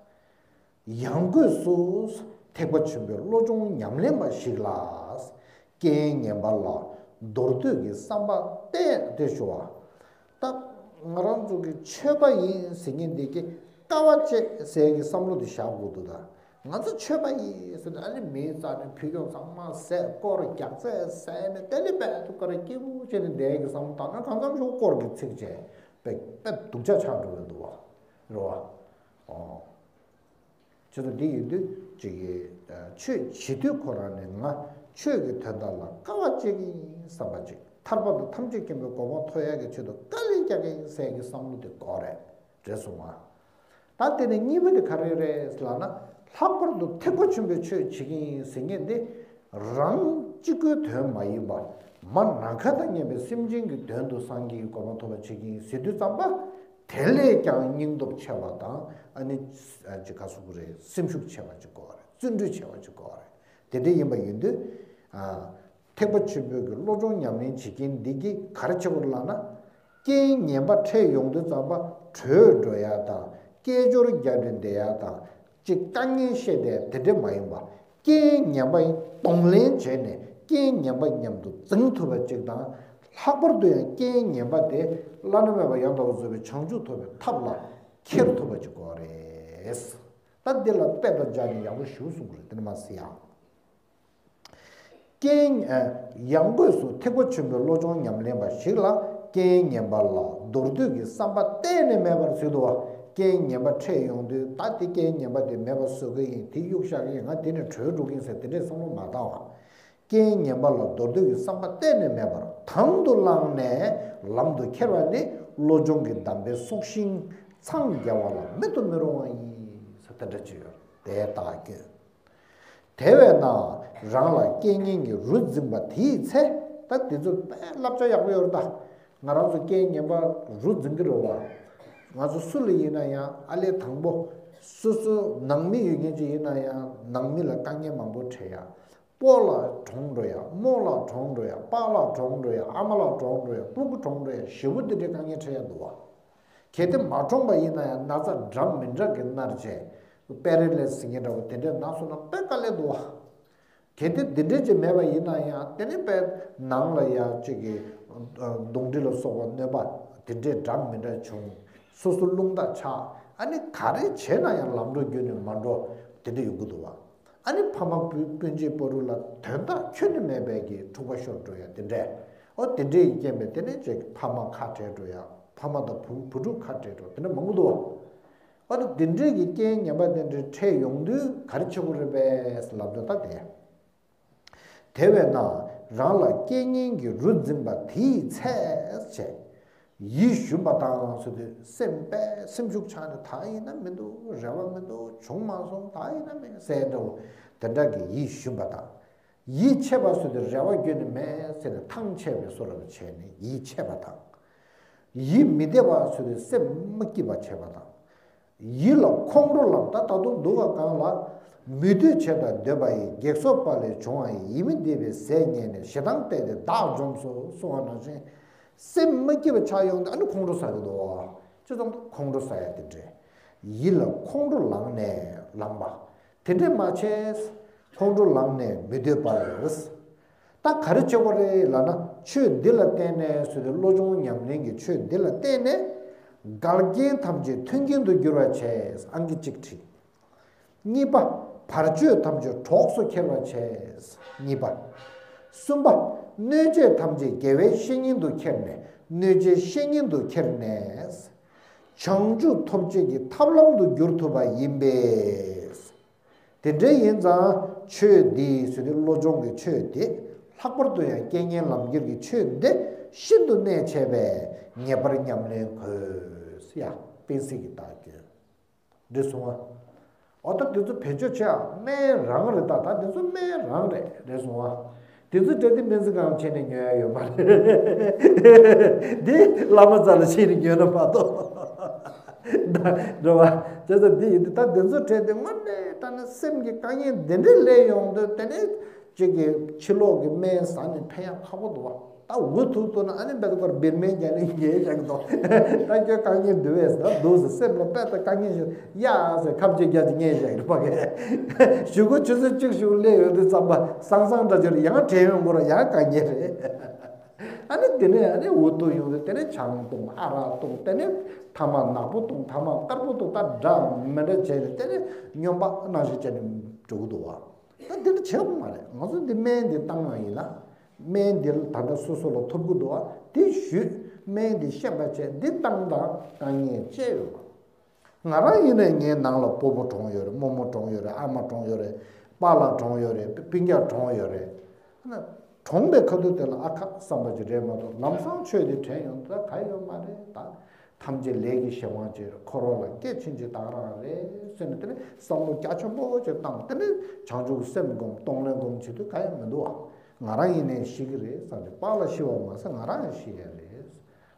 ཡང་སྒོས་སུ་ཐེག་པ་ཆེན་པོའི་བློ་སྦྱོང་ཉམས་ལེན་པ་ཞིག་ལ་རྐྱེན་ངན་པ་ལ་མདོར་བསྡུས་ཀྱི་བསམ་པ་གཏད་དེ་ཞུ་བ། ད་ང་རང་ཚོ་གི་ཆོས་པ་ཡིན་ཟེར་མཁན་འདི་གི་དཀའ་བ་སྤྱད་ཟེར་གྱི་བསམ་བློ་དེ་བཞག་དགོས་འདུག་ད་ང་ཚོ་ཆོས་པ་ཡིན་ཟེར་ནས་ཨ་ནི་མི་རྩ་ནས་ཕུད་རྒྱུ་ཚང་མ་ཟས་སྐོར་རྒྱག་ཚད་ཟས་ནས་དེ་ལས་བལ་དུ་ཀ་ར་སྐྱིད་པོ་བྱས་ནས་བསྡད་ཀྱི་བསམ་བློ་བཏང་ན་གང་འཚམ་ཞིག་སྐོར་གྱི་ཚིག་བྱས་པས་དཔེ་སྡུག་ཅག་ཆགས་འགྲོ་གི་འདུག་བ། རེད་བ། ཨོ། ཁྱེད་ཚོ་འདི་ཡིན་དུས་ཅིག་གི་ཆོས་བྱེད་དུས་ཁོ་རང་ནས་ང་ཆོས་ཀྱི་དོན་དག་ལ་དཀའ་བ་སྤྱད་ཀྱི་ཡིན་བསམ་པ་ཅིག་ཐར་པ་དང་ཐམས་ཅད་མཁྱེན་པའི་གོ་འཕང་ཐོབ་ཡག་གི་ཆེད་དུ་དཀའ་ལས་རྒྱག་གི་ཡིན་ཟེར་གྱི་བསམ་བློ་དེ་དགོས་རེད། རེད་སོང་ང་། ད་དེ་ནས་གཉིས་པ་དེ་ག་རེ་རེད་ལབ་ན། ལྷག་པར་དུ་ཐེག་པ་ཆེན་པོའི་ཆོས་བྱེད་ཀྱི་ཡིན་ཟེར་མཁན་དེ་རང་གཅིག་པུའི་དོན་མ་ཡིན་པར་མ་ནམ་མཁའ་དང་མཉམ་པའི་སེམས་ཅན་གྱི་དོན་དུ་སངས་རྒྱས་ཀྱི་གོ་འཕང་ཐོབ་པ་བྱེད་ཀྱི་ཡིན་ཟེར་དུས་ཙམ་པ། དེ་ལས་ཀྱང་སྙིང་སྟོབས་ཆེ་བ་དང་ཨ་ནི་ཅི་ག་ཟེར་དགོས་རེད། སེམས་ཤུགས་ཆེ་བ་ཅིག་དགོས་རེད། བརྩོན་འགྲུས་ཆེ་བ་ཅིག་དགོས་རེད། དེ་འདྲ་ཡིན་པ་ཡིན་དུས། ཐེག་པ་ཆེན་པོའི་གི་བློ་སྦྱོང་ཉམས་ལེན་བྱེད་མཁན་འདི་གིས་ག་རེ་བྱེད་དགོས་ལབ་ན། རྐྱེན་ངན་པ་འཕྲད་ཡོང་དུས་ཙམ་པ་བྲོས་འགྲོ་ཡ་དང་སྐད་ཅོར་རྒྱབ་ནས་བསྡད་ཡ་དང་ཅིག་དཀའ་ངལ་བཤད་བསྡད་དེ་འདྲ་མ་ཡིན་པ། རྐྱེན་ངན་པ་ཡིན་གདོང་ལེན་བྱས་ནས་རྐྱེན་ངན་པ་མཉམ་དུ་འཛིང་ཐུབ་པ་ཅིག་དང་། ལྷག་པར་དུ་ཡང་རྐྱེན་ངན་པ་དེ་བླ་ན་མེད་པ་ཡང་དག་པར་རྫོགས་པའི་བྱང་ཆུབ་ཐོབ་པའི་ཐབས་ལ་འཁྱེར་ཐུབ་པ་ཅིག་དགོས་རེད། ད་འདི་ལ་དཔེ་དང་སྦྱར་ནས་ཡག་པོ་ཞུ་གསུང་གི་རེད། དེ་ནི་མ་ཟེར་ཡ། རྐྱེན། ཡང་སྒོས་སུ་ཐེག་པ་ཆེན་པོའི་བློ་སྦྱོང་ཉམས་ལེན་པ་ཞིག་ལ་རྐྱེན་ངན་པ་ལ་མདོར་བསྡུས་ཀྱི་བསམ་པ་གཏན་ནས་མེད་པར་ཟེར་འདུག་བ། རྐྱེན་ངན་པ་འཕྲད་ཡོང་དུས་ད་དེ་རྐྱེན་ངན་པ་དེ་མེད་པ་བཟོ་གི་ཡིན། དེ་གཡུག་བཞག་གི་ཡིན། ང་དེ་ནས་གྲོལ་འགྲོ་གི་ཡིན་ཟེར་དེ་འདྲའི་བསམ་བློ་མ་བཏང་བ། རྐྱེན་ངན་པ་ལ་མདོར་བསྡུས་ཀྱི་བསམ་པ་གཏན་ནས་མེད་པར་དང་དུ་བླངས་ནས་ལམ་དུ་ཁྱེར་བ་ནི་བློ་སྦྱོང་གི་གདམས་པའི་སྲོག་ཤིང་འཚང་རྒྱ་བ་ལ་མེད་དུ་མི་རུང་བ་ཡིན་ཟེར་དེ་འདྲ་ཅིག་ཡོད། དེ་ལྟ་སྐྱོན། དེ་བས་ན་རང་ལ་རྐྱེན་ངན་གྱི་རུ་འཛིན་པ་དེའི་ཚེ། ད་དེ་ཚོ་དཔེ་བསླབ་བྱ་ཡག་པོ་ཡོད་རེད་ད། ང་རང་ཚོ་རྐྱེན་ངན་པ་རུ་འཛིན་གྱི་རེད་བ། ང་ཚོ་སུ་ལ་ཡིན་ན་ཡང་ཨ་ལས་དང་པོ་སོ་སོ་ནང་མི་ཡོད་མཁན་ཅིག་ཡིན་ན་ཡང་ནང་མི་ལ་དཀའ་ངལ་མང་པོ་འཕྲད་ཡ། སྤོ་ལ་གྲོངས་འགྲོ་ཡ། རྨོ་ལ་གྲོངས་འགྲོ་ཡ། པཱ་ལ་གྲོངས་འགྲོ་ཡ། ཨ་མ་ལ་གྲོངས་འགྲོ་ཡ། སྤུ་གུ་གྲོངས་འགྲོ་ཡ། ཞེ་པོ་འདི་འདྲའི་དཀའ་ངལ་འཕྲད་ཡ་འདུག་བ། གལ་ཏེ་མ་གྲོངས་པ་ཡིན་ན་ཡང་ན་ཚ་འདྲ་མི་འདྲ་གི་མནར་བྱས། པེ་ར་ལི་སིས་ཟེར་མཁན་འདྲ་བོ་དེ་འདྲའི་ན་སོང་ན་དཔེ་དཀའ་ལས་འདུག་བ། གལ་ཏེ་འདི་འདྲའི་ཅིག་མེད་པ་ཡིན་ན་ཡང་དེ་ནི་དཔེ་ནང་ལ་ཡ་གཅིག་གི་གདོན་འདྲེ་ལ་སོགས་པ་གནོད་པ་དེ་འདྲའི་འདྲ་མི་འདྲ་བྱུང་། སོ་སོ་རླུང་རྟ་ཆག། ཨ་ནི་ག་རེ་བྱས་ན་ཡང་ལམ་འགྲོ་རྒྱུ་ནས་མ་འགྲོ་དེ་འདྲ་ཡོང་གི་འདུག་བ། ཨ་ནི་ཕ་མ་སྤུན་སྤུན་མཆེད་སྤོ་རུ་ལ་དོན་དག་ཁྱོན་ནས་མེད་པའི་གི་འཁྲུག་པ་ཤོར་འགྲོ་ཡ་དེ་འདྲས། ཨོ་དེ་འདྲས་ཡི་རྐྱེན་པས་དེ་ནས་ཅིག་ཕ་མ་ཁ་བྲལ་འགྲོ་ཡ། ཕ་མ་དང་བུ་བུ་ཕྲུག་ཁ་བྲལ་འགྲོ་དེ་འདྲ་མང་པོ་འདུག་བ། ཨོ་ད་དེ་འདྲས་ཀྱི་རྐྱེན་ངན་པ་དེ་འདྲས་འཕྲད་ཡོང་དུས་ག་རེ་བྱེད་དགོས་རེད་པས་ལབ་དུས་ད་དེ། དེ་བས་ན་རང་ལ་རྐྱེན་ངན་གྱི་རུ་འཛིན་པ་དེའི་ཚེ་བྱས། ཡིད་ཞུམ་པ་དང་ཟེར་དུས་སེམས་པས་སེམས་ཤུགས་ཆག་ནས་ད་ཡིན་ན་མི་འདུག་རེ་བ་མི་འདུག་བྱུང་མ་སོང་ད་ཡིན་ན་མེད་ཟེར་འདྲ་བོ་དེ་འདྲ་གི་ཡིད་ཞུམ་པ་དང་། ཡིད་ཆད་པ་ཟེར་དུས་རེ་བ་ཁྱོན་ནས་མེད་ཟེར་ནས་ཐང་ཆད་པའི་བཟོ་འདྲ་བོ་བྱས་ནས་ཡིད་ཆད་པ་དང་། ཡིད་མི་བདེ་བ་ཟེར་དུས་སེམས་མ་སྐྱིད་པ་བྱེད་པ་དང་། ཡིད་ལ་ཁོང་ཁྲོ་ལངས། ད་ད་དུང་འདུག་ག་གང་ལ། མི་འདོད་བྱས་དང་འདོད་པ་ཡི། གེགས་སོགས་པ་ལས་བྱུང་བ་ཡི། ཡིད་མི་བདེ་བའི་ཟས་ཉལ་ནས། ཞེ་སྡང་བརྟས་ཏེ་བདག་འཇོམས་སོ། གསུངས་པ་ནང་བཞིན། སེམས་མ་སྐྱིད་པ་ཆགས་ཡོང་དུས་ཨ་ནི་ཁོང་ཁྲོ་ཟ་གི་འདུག་ཅི་ཙམ་ཁོང་ཁྲོ་ཟ་ཡ་དེ་འདྲས། ཡིད་ལ་ཁོང་ཁྲོ་ལངས་ནས་ལངས་པ། དེ་འདྲས་མ་བྱས། ཁོང་ཁྲོ་ལངས་ནས་མི་སྡོད་པར། ད་ག་རེ་བྱེད་དགོས་རེད་ལབ་ན། ཆོས་འདི་ལ་བརྟེན་ནས་ཟེར་དུས་བློ་སྦྱོང་ཉམས་ལེན་གྱི་ཆོས་འདི་ལ་བརྟེན་ནས། འགལ་རྐྱེན་ཐམས་ཅད་མཐུན་རྐྱེན་དུ་འགྱུར་བར་བྱས། ཨང་ཀི་གཅིག་བྲིས། གཉིས་པ། བར་ཆད་ཐམས་ཅད་གྲོགས་སུ་འཁྱེར་བར་བྱས། གཉིས་པ། གསུམ་པ། གནོད་བྱེད་ཐམས་ཅད་དགེ་བའི་བཤེས་གཉེན་དུ་འཁྱེར་ནས། གནོད་བྱེད་བཤེས་གཉེན་དུ་འཁྱེར་ནས། བྱང་ཆུབ་ཐོབ་བྱེད་ཀྱི་ཐབས་ལམ་དུ་འགྱུར་ཐུབ་པ་ཡིན་པས། དེ་འདྲ་ཡིན་ཙང་ཆོས་འདི་ཟེར་དུས་བློ་སྦྱོང་གི་ཆོས་དེ་ལྷག་པར་དུ་ཡང་རྐྱེན་ངན་ལམ་ཁྱེར་གྱི་ཆོས་འདི་ཤིན་ཏུ་གནད་ཆེ་བས་ངེས་པར་ཉམས་ལེན་དགོས་ཡ། དཔེ་སྲིད་ཀྱི་བརྡ་སྐྱོན། འགྲིག་སོང་ཨ། འོ་ད་དེ་ཚོ་བེད་སྤྱོད་བྱེད་ཨ། སྨན་རང་རེད། ད་ད་དེ་ཚོ་སྨན་རང་རེད། རེད་སོང་ཨ། དེ་ཚོ་སྤྲད་དེ་སྨན་རྩིས་ཁང་ཕྱིན་ནས་ཉོ་ཡ་ཡོད་མ་རེད། འདི་བླ་མ་རྩ་ལ་ཕྱིན་ནས་ཉོས་ན་མ་གཏོགས། ད་རེད་བ། བྱས་ཙང་འདི་ཡིན་དུས་ད་དེ་ཚོ་སྤྲད་དེ་དངོས་གནས་ད་ནི་སེམས་ཀྱི་དཀའ་ངལ་འདི་འདྲ་སླེབས་ཡོང་དུས་དེ་ནས་གཅིག་གིས་ཕྱི་ལོགས་ཀྱི་སྨན་ཟ་ནས་ཕན་ཡ་ཁག་པོ་འདུག་བ། ད་འུ་ཐུག་ཐུག་ན་ཨ་ནི་བེད་ཀར་བིར་མེན་རྒྱ་ནི་ངས་བཞག་གི་འདུག་ད་ཁྱོད་དཀའ་ངལ་འདུག་བས་ཟེར་ན་འདུག་ཟེར། སེམས་ལ་དཔེ་ལྟ་དཀའ་ངལ་ཞིག་ཡ་ཟེར་ཁབ་ཅིག་རྒྱ་ཅིག་ངས་བཞག་གི་འདུག་པ་གས། གཞུག་གུ་ཆུ་ཚོད་གཅིག་ཞིག་སླེབས་ཡོང་དུས་ཙམ་པ་སང་སང་འདྲ་ཅིག་ཡང་དྲན་ཡོང་གི་ར་ཡང་དཀའ་ངལ་རེད། ཨ་ནི་དེ་ནས་ཨ་ནི་འུ་ཐུག་ཡོང་དུས་དེ་ནས་ཆང་འཐུང་ཨ་རག་འཐུང་དེ་ནས་ཐ་མག་ནག་པོ་འཐུང་ཐ་མག་དཀར་པོ་འཐུང་ད་འདྲ་མི་འདྲ་བྱས་ནས་དེ་ནས་སྨྱོན་པ་ནང་བཞིན་བྱས་ནས་འགྲོ་གི་འདུག་བ། ད་འདི་འདྲ་བྱེད་དགོས་མ་རེད། ང་ཚོ་འདི་སྨན་འདི་བཏང་བ་ཡིན་ན། སྨན་འདི་ད་ལྟ་སོ་སོ་ལ་ཐོབ་ཀྱི་འདུག་བ། འདི་ཞུས། སྨན་འདི་ཤེས་པ་བྱས། འདི་བཏང་དང་དཀའ་ངལ་ཅི་ཡོད་པ། ང་རང་ཡིན་ནའི་ངའི་ནང་ལ་སྤོ་བོ་གྲོངས་ཡོད་རེད། རྨོ་མོ་གྲོངས་ཡོད་རེད། ཨ་མ་གྲོངས་ཡོད་རེད། པཱ་ལགས་གྲོངས་ཡོད་རེད། སྤུན་ཀྱག་གྲོངས་ཡོད་རེད། ཨ་ནི་གྲོངས་པའི་ཁ་ཐུག་དེ་ལ་ཨ་ཁ་བསམ་པ་ཅིག་རེད་མ་གཏོགས་ལམ་སང་ཆོས་དེ་དྲན་ཡོང་དུས་ད་ག་ཡོད་མ་རེད་ད། ཐམས་ཅད་ལས་ཀྱི་གཞན་དབང་བྱེད། འཁོར་བ་ལ་སྐྱེ་ཕྱིན་ཅི་བཏང་རང་རེད་ཟེར་ནས་དེ་ནས་བསམ་བློ་རྒྱ་ཆེན་པོ་ཅིག་བཏང་། དེ་ནས་བྱང་ཆུབ་སེམས་སྒོམ། གཏོང་ལེན་སྒོམ་བྱེད་དུས་ག་ཡང་མི་འདུག་བ། ང་རང་ཡིན་ནའི་ཤི་གི་རེད་བསམ་སྟེ་པཱ་ལགས་ཤི་བ་མ་ཟད་ང་རང་ཡང་ཤི་ཡ་རེད།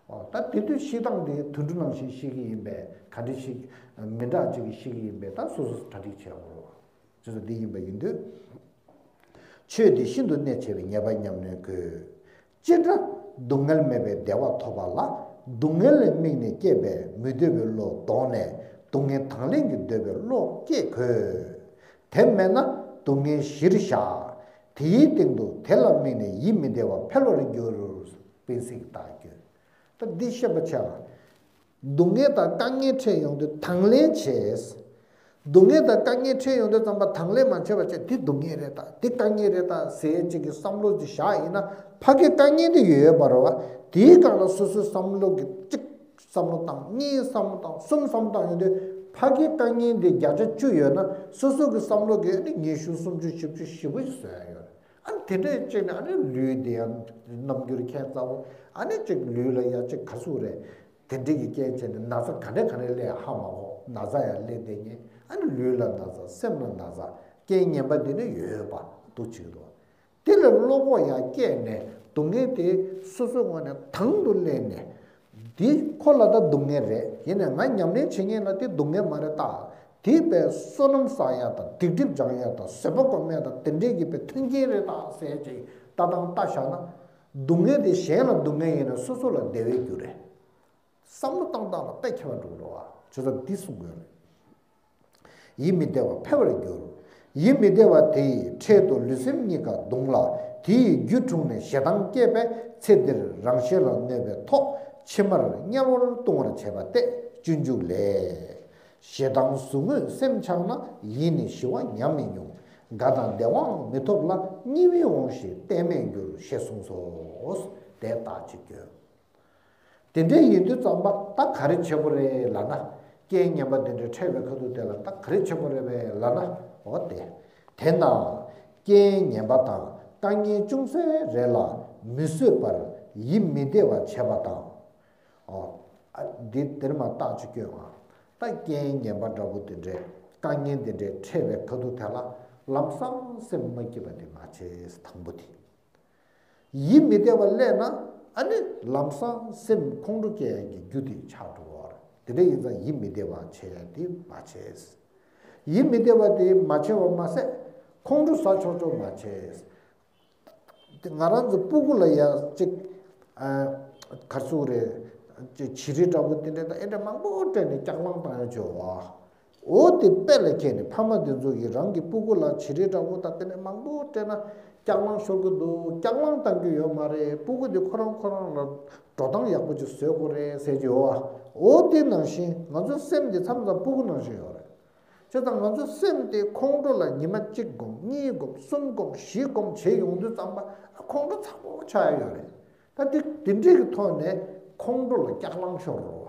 ཨོ་ད་དེ་དུས་ཤི་སྟངས་དེ་དུད་འགྲོ་ནང་བཞིན་ཤི་གི་ཡིན་པས་ག་འདྲ་ཤི། མི་འདྲ་ཅིག་གིས་ཤི་གི་ཡིན་པས་ད་སོ་སོས་གྲ་སྒྲིག་བྱེད་དགོས་རེད་བ། ཅེས་སོ་འདི་ཡིན་པ་ཡིན་དུས། ཆོས་འདི་ཤིན་ཏུ་གནད་ཆེ་བས་ངེས་པར་ཉམས་ལེན་དགོས། སྤྱིར་ན་སྡུག་བསྔལ་མེད་པའི་བདེ་བ་ཐོབ་པ་ལ་སྡུག་བསྔལ་ལ་དམིགས་ནས་སྐྱེས་པའི་མི་འདོད་པའི་བློ་བཟློག་ནས་སྡུག་བསྔལ་དང་ལེན་གྱི་འདོད་པའི་བློ་སྐྱེ་དགོས། དེ་མེད་ན་སྡུག་བསྔལ་གཞིར་བཞག་དེའི་སྟེང་དུ་དེ་ལ་དམིགས་ནས་ཡིད་མི་བདེ་བ་འཕེལ་བར་འགྱུར། དཔེ་གཟིགས་བརྡ་སྐྱོན། ད་འདི་ཤེས་པ་ཆེ་བ། སྡུག་བསྔལ་དང་དཀའ་ངལ་འཕྲད་ཡོང་དུས་དང་ལེན་བྱས། སྡུག་བསྔལ་དང་དཀའ་ངལ་འཕྲད་ཡོང་དུས་ཙམ་པ་དང་ལེན་མ་བྱས་པ་བྱས་འདི་སྡུག་བསྔལ་རེད་ད་འདི་དཀའ་ངལ་རེད་ད་ཟེར་ཅིག་གི་བསམ་བློ་ཅིག་བཞག་ཡིན་ན་ཕ་གི་དཀའ་ངལ་འདི་ཡོད་ཡོད་པ་རེད་བ། དེའི་སྒང་ལ་སོ་སོའི་བསམ་བློ་གི་གཅིག་བསམ་བློ་བཏང་གཉིས་བསམ་བློ་བཏང་གསུམ་བསམ་བློ་བཏང་ཡོང་དུས་ཕ་གི་དཀའ་ངལ་འདི་བརྒྱ་ཆ་བཅུ་ཡོད་ན་སོ་སོ་གི་བསམ་བློ་གི་ནི་ཉི་ཤུ་སུམ་ཅུ་བཞི་བཅུ་ཞེ་པོ་ཞིག་བཟོ་ཡ་ཡོད་རེད། ཨ་ནི་དེ་འདྲས་བྱས་ནས་ཨ་ནི་ལུས་དེ་ཡང་རྣམ་འགྱུར་ཁྱད་མཚར་པོ་ཨ་ནི་གཅིག་ལུས་ལ་ཡང་གཅིག་ག་ཚོད་རེད། དེ་འདྲས་ཀྱི་རྐྱེན་བྱས་ནས་ན་ཚ་ག་འདྲས་ག་འདྲས་སླེབས་ཧ་མ་གོ་ན་ཚ་ཡང་སླེབས་བསྡད་ངེས། ཨ་ནི་ལུས་ལ་ན་ཚ་སེམས་ལ་ན་ཚ་རྐྱེན་ངན་པ་འདི་ནི་ཡོད་པ་འདུག་བྱེད་ཀྱི་འདུག་དེ་ལ་བློ་ཁོག་ཡང་སྐྱེས་ནས་སྡུག་བསྔལ་དེ་སོ་སོའི་ངོས་ནས་དང་དུ་ལེན་ནས། འདི་ཁོ་ལ་ད་སྡུག་བསྔལ་རེད། ཡིན་ནའི་ང་ཉམས་ལེན་བྱེད་མཁན་ལ་དེ་སྡུག་བསྔལ་མ་རེད་ད། དེ་པའི་བསོད་ནམས་བསགས་ཡ་དང་སྡིག་སྒྲིབ་སྦྱང་ཡ་དང་བཟོད་པ་སྒོམ་ཡ་དང་དེ་འདྲས་ཀྱི་པའི་མཐུན་རྐྱེན་རེད་ད་ཟེར་ཅིག་ལྟ་སྟངས་ལྟ་བཞག་ན། སྡུག་བསྔལ་དེ་གཞན་ལ་སྡུག་བསྔལ་ཡིན་ན་སོ་སོ་ལ་བདེ་བའི་རྒྱུ་རེད། བསམ་བློ་བཏང་སྟངས་ལ་དཔེ་ཁྱད་པར་འགྲོ་གི་རེད་བ། བྱས་ཙང་འདི་གསུང་དགོས་རེད། ཡིད་མི་བདེ་བ་འཕེལ་བར་འགྱུར། ཡིད་མི་བདེ་བ་དེ་ཡིས་འཕྲལ་དུ་ལུས་སེམས་གཉིས་ཀ་གདུང་ལ་དེ་ཡི་རྒྱུ་འཁྲུངས་ནས་ཞེ་སྡང་སྐྱེས་པས་ཚེ་འདིར་རང་གཞན་ལ་གནོད་པའི་ཐོག་ཕྱི་མར་དམྱལ་བར་ལྟུང་བར་བྱེད་པ་སྟེ་སྤྱོད་འཇུག་ལས། ཞེ་སྡང་ཟུག་རྔུས་སེམས་ཆགས་ན་ཡིད་ནི་ཞི་བ་ཉམས་མི་མྱོང་། དགའ་དང་བདེ་བའང་མི་ཐོབ་ལ་གཉིད་མི་འོང་ཞིང་གཏན་མེད་འགྱུར་ཞེས་གསུངས་སོ། དེ་ལྟ་ཅི་སྐྱོན། དེ་འདྲའི་ཡིན་དུས་ཙམ་པ་ད་ག་རེ་བྱེད་དགོས་རེད་ལབ་ན། རྐྱེན་ངན་པ་དེ་འདྲ་འཕྲད་པའི་ཁ་ཐུག་དེ་ལ་ད་ག་རེ་བྱེད་དགོས་རེད་པས་ལབ་ན། འོ་དེ། དེས་ན། རྐྱེན་ངན་པ་དང་དཀའ་ངལ་ཅུང་ཟད་རེ་ལ་མི་བཟོད་པར་ཡིད་མི་བདེ་བ་བྱེད་པ་དང་། འོ། ཨ་འདི་དེར་མ་བརྟག་ཅིག་སྐྱོན་ཨ། ད་རྐྱེན་ངན་པ་འདྲ་པོ་དེ་འདྲའི་དཀའ་ངལ་དེ་འདྲའི་འཕྲད་པའི་ཁ་ཐུག་དེ་ལ་ལམ་སང་སེམས་མ་སྐྱིད་པ་དེ་མ་བྱེད་དང་པོ་དེ། ཡིད་མི་བདེ་བ་སླེབས་ན་ཨ་ནི་ལམ་སང་སེམས་ཁོང་ཁྲོ་སྐྱེ་ཡག་གི་རྒྱུ་དེ་ཆགས་འགྲོ་བ་རེད། དེ་འདྲ་ཡིན་ཙང་ཡིད་མི་བདེ་བ་བྱེད་ཡག་དེ་མ་བྱེད། ཡིད་མི་བདེ་བ་དེ་མ་བྱེད་པ་མ་ཟད་ཁོང་ཁྲོ་ཟ་ཆོག་ཆོག་མ་བྱེད། དེ་ང་རང་ཚོ་སྤུ་གུ་ལ་ཡ་གཅིག་ཨ་གར་སོང་རེད། གཅིག་བྱི་རིལ་འདྲ་པོ་དེ་འདྲ་དང་ཨེ་འདྲ་མང་པོ་སྤྲད་ནས་སྐྱག་ལང་བཏང་ཡ་བྱོས་བ། འོ་དེ་དཔེ་ལ་ཁྱེར་ནས་ཕ་མ་དེ་ཚོ་གིས་རང་གི་སྤུ་གུ་ལ་བྱི་རིལ་འདྲ་པོ་དང་དེ་ནས་མང་པོ་སྤྲད་ན་སྐྱག་ལང་ཤོར་གི་འདུག་སྐྱག་ལང་བཏང་རྒྱུ་ཡོད་མ་རེད། སྤུ་གུ་དེ་ཁོ་རང་ཁོ་རང་ལ་འགྲོ་སྟངས་ཡག་པོ་ཅིག་བཟོས་དགོས་རེད་ཟེར་གྱི་ཡོད་བ། འོ་དེ་ནང་བཞིན་ང་ཚོའི་སེམས་དེ་མཚམས་མཚམས་སྤུ་གུ་ནང་བཞིན་ཡོད་རེད། བྱས་ཙང་ང་ཚོ་སེམས་དེ་ཁོང་ཁྲོ་ལ་ཉི་མ་གཅིག་སྒོམ་གཉིས་སྒོམ་གསུམ་སྒོམ་བཞི་སྒོམ་བྱེད་ཡོང་དུས་ཙམ་པ་ཁོང་ཁྲོ་ཚ་པོ་ཆགས་ཡ་ཡོད་རེད། ད་དེ་དེ་འདྲས་ཀྱི་ཐོག་ནས་ཁོང་ཁྲོ་ལ་སྐྱག་ལང་ཤོར་རོ།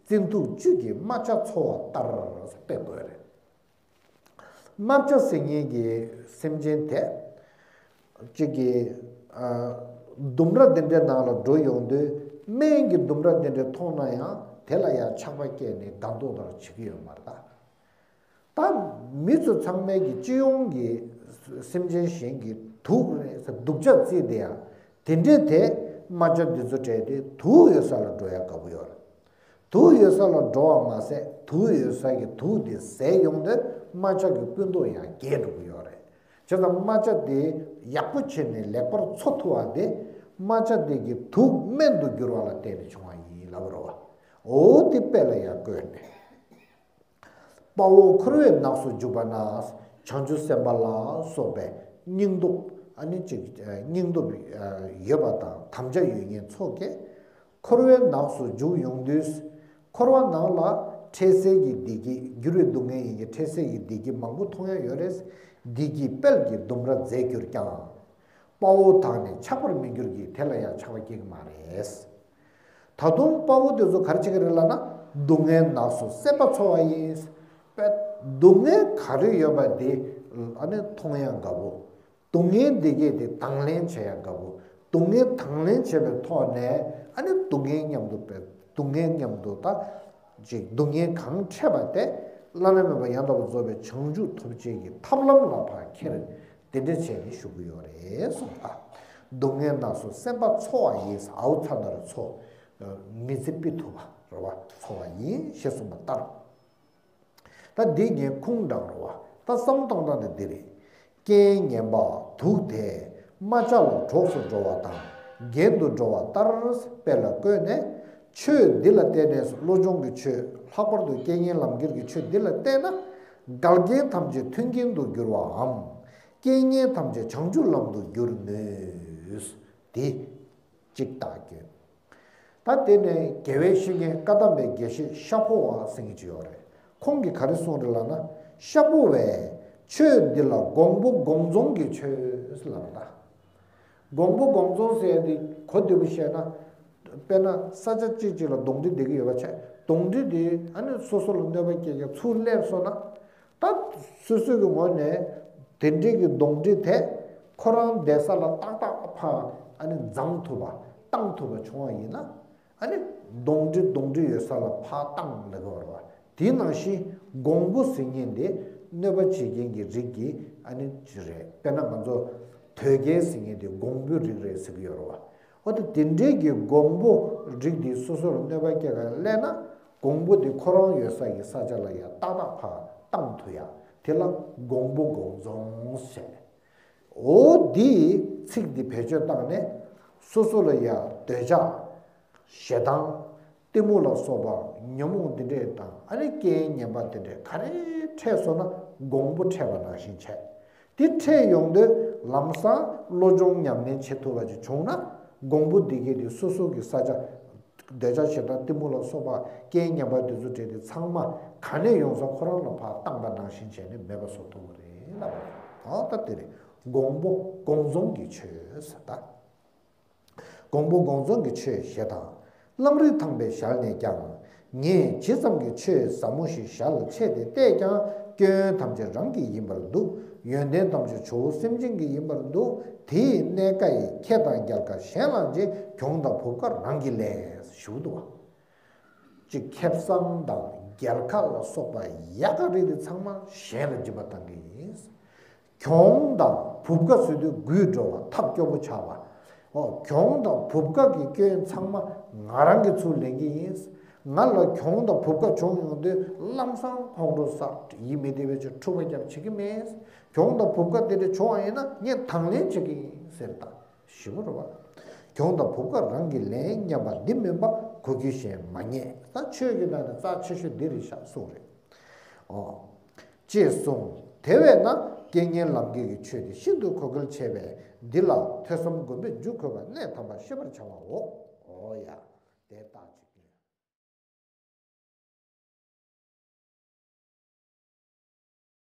བཙན་དུག་བཅུད་ཀྱིས་རྨ་བྱ་འཚོ་བ་ལྟར་དཔེ་བཀོད་རེད། རྨ་བྱ་ཟེར་མཁན་གྱི་སེམས་ཅན་དེ་གཅིག་གིས་ཨ་ལྡུམ་ར་དེ་འདྲའི་ནང་ལ་འགྲོ་ཡོང་དུས་སྨན་གྱི་ལྡུམ་ར་དེ་འདྲ་མཐོང་ན་ཡང་དེ་ལ་ཡང་ཆགས་པ་སྐྱེས་ནས་དགའ་མདོག་ལྟར་བྱེད་ཀྱི་ཡོད་མ་རེད་ད། ད་མི་ཚོ་ཚང་མའི་གི་སྤྱི་ཡོངས་ཀྱི་སེམས་ཅན་གཞན་གྱི་དུག་རེད་ཟེར་སྡུག་ཅག་བརྩིས་དེ་ཡང་དེ་འདྲས་དེ་རྨ་བྱ་འདི་ཚོ་བྲལ་ཏེ་དུག་ཡོད་ས་ལ་འགྲོ་ཡ་དགའ་པོ་ཡོད་རེད། དུག་ཡོད་ས་ལ་འགྲོ་བ་མ་ཟད་དུག་ཡོད་ས་གི་དུག་དེ་ཟས་ཡོང་དུས་རྨ་བྱ་གི་སྤུ་མདོག་ཡང་རྒྱས་འགྲོ་གི་ཡོད་རེད། བྱས་ཙང་རྨ་བྱ་དེ་ཡག་པོ་བྱས་ནས་ལེགས་པར་འཚོ་ཐུབ་པ་དེ་རྨ་བྱ་དེ་གི་དུག་སྨན་དུ་འགྱུར་བ་ལ་བརྟེན་ནས་བྱུང་བ་ཡིན་ལབ་རེད་བ། འོ་དེ་དཔེ་ལ་ཡང་བཀོད་ནས། དཔའ་བོ་འཁོར་བའི་ནགས་སུ་འཇུག་པ་ན། བྱང་ཆུབ་སེམས་དཔའ་ལ་སོགས་པའི་སྙིང་སྟོབས་ཨ་ནི་ཅིག་སྙིང་སྟོབས་ཡོད་པ་དང་དམ་བཅའ་ཡོད་མཁན་ཚོ་གིས་འཁོར་བའི་ནགས་སུ་འཇུག་ཡོང་དུས། འཁོར་བ་ནང་ལ་འཕྲལ་སེལ་གྱི་བདེ་སྐྱིད་འགྱུར་བའི་སྡུག་བསྔལ་ཡིན་གྱི་འཕྲལ་སེལ་གྱི་བདེ་སྐྱིད་མང་པོ་མཐོང་ཡ་ཡོད་རེད། བདེ་སྐྱིད་དཔལ་གྱི་ལྡུམ་ར་མཛེས་གྱུར་ཀྱང་། དཔའ་བོ་དག་ནི་ཆགས་པར་མི་འགྱུར་གྱི་དེ་ལ་ཡང་ཆགས་པ་སྐྱེ་གི་མ་རེད། ད་དུང་དཔའ་བོ་དེ་ཚོ་ག་རེ་བྱེད་ཀྱི་རེད་ལབ་ན། སྡུག་བསྔལ་ནགས་སུ་སེམས་པ་འཚོ་བ་ཡིན། པས་སྡུག་བསྔལ་ག་རེ་ཡོད་པ་དེ་ཨ་ནི་མཐོང་ཡ་དགའ་པོ། སྡུག་བསྔལ་འདི་གས་དེ་དང་ལེན་བྱེད་ཡ་དགའ་པོ། སྡུག་བསྔལ་དང་ལེན་བྱེད་པའི་ཐོག་ནས་ཨ་ནི་སྡུག་བསྔལ་མཉམ་དུ་པས་སྡུག་བསྔལ་མཉམ་དུ་ད་ཅིག་སྡུག་བསྔལ་གང་འཕྲད་པ་དེ་བླ་ན་མེད་པ་ཡང་དག་པར་རྫོགས་པའི་བྱང་ཆུབ་ཐོབ་བྱེད་ཀྱི་ཐབས་ལམ་ལ་ཕར་ཁྱེར། དེ་འདྲ་བྱས་ནས་བཞུགས་ཀྱི་ཡོད་རེད་གསུངས་པ། སྡུག་བསྔལ་ནགས་སུ་སེམས་པ་འཚོ་བ་ཡིན། ཨའུ་ཚ་ན་རུ་འཚོ། མི་ཚེ་སྤི་ཐུབ་པ་རེད་བ། འཚོ་བ་ཡིན་ཞེས་གསུངས་པ་ལྟར། ད་འདི་ངས་ཁུངས་དྲངས་རེད་བ། ད་བསམ་བློ་བཏང་སྟངས་དེ་འདི་རེད། རྐྱེན་ངན་པ་དུག་དེས་རྨ་བྱ་ལ་གྲོགས་སུ་འགྲོ་བ་དང་རྒྱན་དུ་འགྲོ་བ་ལྟར་དཔེ་ལ་བཀོད་ནས། ཆོས་འདི་ལ་བརྟེན་ནས་བློ་སྦྱོང་གི་ཆོས། ལྷག་པར་དུ་རྐྱེན་ངན་ལམ་ཁྱེར་གྱི་ཆོས་འདི་ལ་བརྟེན་ན། འགལ་རྐྱེན་ཐམས་ཅད་མཐུན་རྐྱེན་དུ་འགྱུར་བའམ། རྐྱེན་ངན་ཐམས་ཅད་བྱང་ཆུབ་ལམ་དུ་འགྱུར་ནུས། དེ་གཅིག་བརྟག་དགོས། ད་དེ་ནས་རྒྱལ་བའི་བཤེས་གཉེན་བཀའ་གདམས་པའི་དགེ་བཤེས་ཤ་ཕོ་བ་ཟེར་མཁན་ཅིག་ཡོད་རེད། ཁོང་གིས་ག་རེ་གསུངས་རེད་ལབ་ན། ཤ་ཕོ་བས་ཆོས་འདི་ལ་འགོང་པོ་འགོང་རྫོང་གི་ཆོས་ལབ་ད། འགོང་པོ་འགོང་རྫོང་ཟེར་ཡ་འདི་གོ་བདེ་པོ་བཤད་ན། དཔེར་ན་ས་ཆ་གཅིག་གཅིག་ལ་གདོན་འདྲེ་བསྡད་ཀྱི་ཡོད་པ་བྱས། གདོན་འདྲེ་འདི་ཨ་ནི་སོ་སོ་ལ་གནོད་པ་སྐྱེལ་མཁན་ཚུར་སླེབས་སོང་ན། ད་སོ་སོ་གི་ངོས་ནས་དེ་འདྲའི་གི་གདོན་འདྲེ་དེ་ཁོ་རང་བསྡད་ས་ལ་ཏག་ཏག་ཕར་ཨ་ནི་འཛེག་ཐུབ་པ་བཏང་ཐུབ་པ་བྱུང་བ་ཡིན་ན། ཨ་ནི་གདོན་འདྲེ་གདོན་འདྲེ་ཡོད་ས་ལ་ཕར་བཏང་ལབ་ཀྱི་ཡོད་རེད་བ། དེ་ནང་བཞིན་འགོང་པོ་ཟེར་མཁན་དེ་གནོད་པ་བྱེད་མཁན་གྱི་རིགས་ཀྱི་ཨ་ནི་ཅི་རེད། དཔེར་ན་ང་ཚོ་དོལ་རྒྱལ་ཟེར་མཁན་དེ་འགོང་པོའི་རིགས་རེད་ཟེར་གྱི་ཡོད་རེད་བ། འོ་ད་དེ་འདྲའི་གི་འགོང་པོ་རིགས་འདི་སོ་སོར་གནོད་པ་སྐྱེལ་ག་སླེབས་ན། འགོང་པོ་དེ་ཁོ་རང་ཡོད་ས་ཀྱི་ས་ཆ་ལ་ཡང་ཏག་ཏག་ཕར་བཏང་ཐུབ་ཡ། དེ་ལ་འགོང་པོ་འགོང་རྫོང་ཟེར། འོ་འདིའི་ཚིག་འདི་བེད་སྤྱོད་བཏང་ནས་སོ་སོ་ལ་ཡང་འདོད་ཆགས། ཞེ་སྡང་། གཏི་མུག་ལ་སོགས་པ་ཉོན་མོངས་འདི་འདྲས་དང་ཨ་ནི་རྐྱེན་ངན་པ་འདི་འདྲས་ག་རེ་འཕྲད་སོང་ན་འགོང་པོ་འཕྲད་པ་ནང་བཞིན་བྱས། དེ་འཕྲད་ཡོང་དུས་ལམ་སང་བློ་སྦྱོང་ཉམས་ལེན་བྱེད་ཐུབ་པ་ཅིག་བྱུང་ན། འགོང་པོ་འདི་གས་དེ་སོ་སོ་གི་ས་ཆ། འདོད་ཆགས་ཞེ་སྡང་གཏི་མུག་ལ་སོགས་པ་རྐྱེན་ངན་པ་འདི་ཚོ་འཕྲད་དེ་ཚང་མ་ག་ནས་ཡོང་ས་ཁོ་རང་ལ་ཕར་བཏང་པ་ནང་བཞིན་བྱས་ནས་མེད་པ་བཟོ་ཐུབ་ཀྱི་རེད་ལབ་པ་རེད། ཨ་ད་དེ་རེད། འགོང་པོ་འགོང་རྫོང་གི་ཆོས་ཟེར་ད། འགོང་པོ་འགོང་རྫོང་གི་ཆོས་ཞེས་དང་། ལམ་རིམ་དང་པའི་ཞལ་ནས་ཀྱང་། ངས་ཇི་ཙམ་གྱི་ཆོས་ཟབ་མོ་ཞིག་ཞལ་ལ་ཆེད་དུ་གཏད་ཀྱང་། སྐྱོན་ཐམས་ཅད་རང་གི་ཡིན་པར་འདུག་ཡོན་ཏན་ཐམས་ཅད་ཇོ་བོ་སེམས་ཅན་གྱི་ཡིན་པར་འདུག་དེ་ཡི་གནད་ཀ་ཡིས་ཁེ་དང་རྒྱལ་ཁ་གཞན་བླངས་ཀྱིས། གྱོང་དང་བུབ་ཁ་རང་གིས་ལེན། ཞུ་འདུག་བ། གཅིག་ཁེ་བཟང་དང་རྒྱལ་ཁ་ལ་སོགས་པ་ཡག་ག་རེ་དེ་ཚང་མ་གཞན་ལ་སྦྱིན་པ་བཏང་གི་ཡིན། གྱོང་དང་བུབ་ཁ་ཟེར་དུས་རྒུད་འགྲོ་བ་ཐབས་སྐྱོ་པོ་ཆགས་པ། ཨོ་གྱོང་དང་བུབ་ཁ་གི་སྐྱོན་ཚང་མ་ང་རང་གིས་ཚུར་ལེན་གི་ཡིན། ང་ལ་གྱོང་དང་བུབ་ཁ་བྱུང་ཡོང་དུས་ལམ་སང་ཁོང་ཁྲོ་ཟ། ཡིད་མི་བདེ་བའི་ཆེད་འཁྲུག་པ་རྒྱབ་བྱེད་ཀྱི་མེད། གྱོང་དང་བུབ་ཁ་དེ་འདྲ་བྱུང་བ་ཡིན་ན་ངས་དང་ལེན་བྱེད་ཀྱི་ཡིན་ཟེར་དང་། ཞིབ་པོ་རེད་བ། གྱོང་དང་བུབ་ཁ་རང་གིས་ལེན་སྙམ་པ་འདི་མིན་པ་གོ་རྒྱུ་གཞན་མ་རྙེད། ད་ཆོས་ཀྱི་ནང་ནས་རྩ་ཆེ་ཤོས་འདི་རེད་ཤག་གསུངས་རེད། ཨོ། ཅེས་གསུངས། དེ་བས་ན་རྐྱེན་ངན་ལམ་ཁྱེར་གྱི་ཆོས་དེ་ཤིན་ཏུ་གོ་གལ་ཆེ་བས། འདི་ལ་ཐོས་བསམ་སྒོམ་པས་འཇུག་དགོས་པ་གནད་དམ་པ་ཤེས་པར་བྱ་བའོ། ཨོ་ཡ། དེ་ལྟ་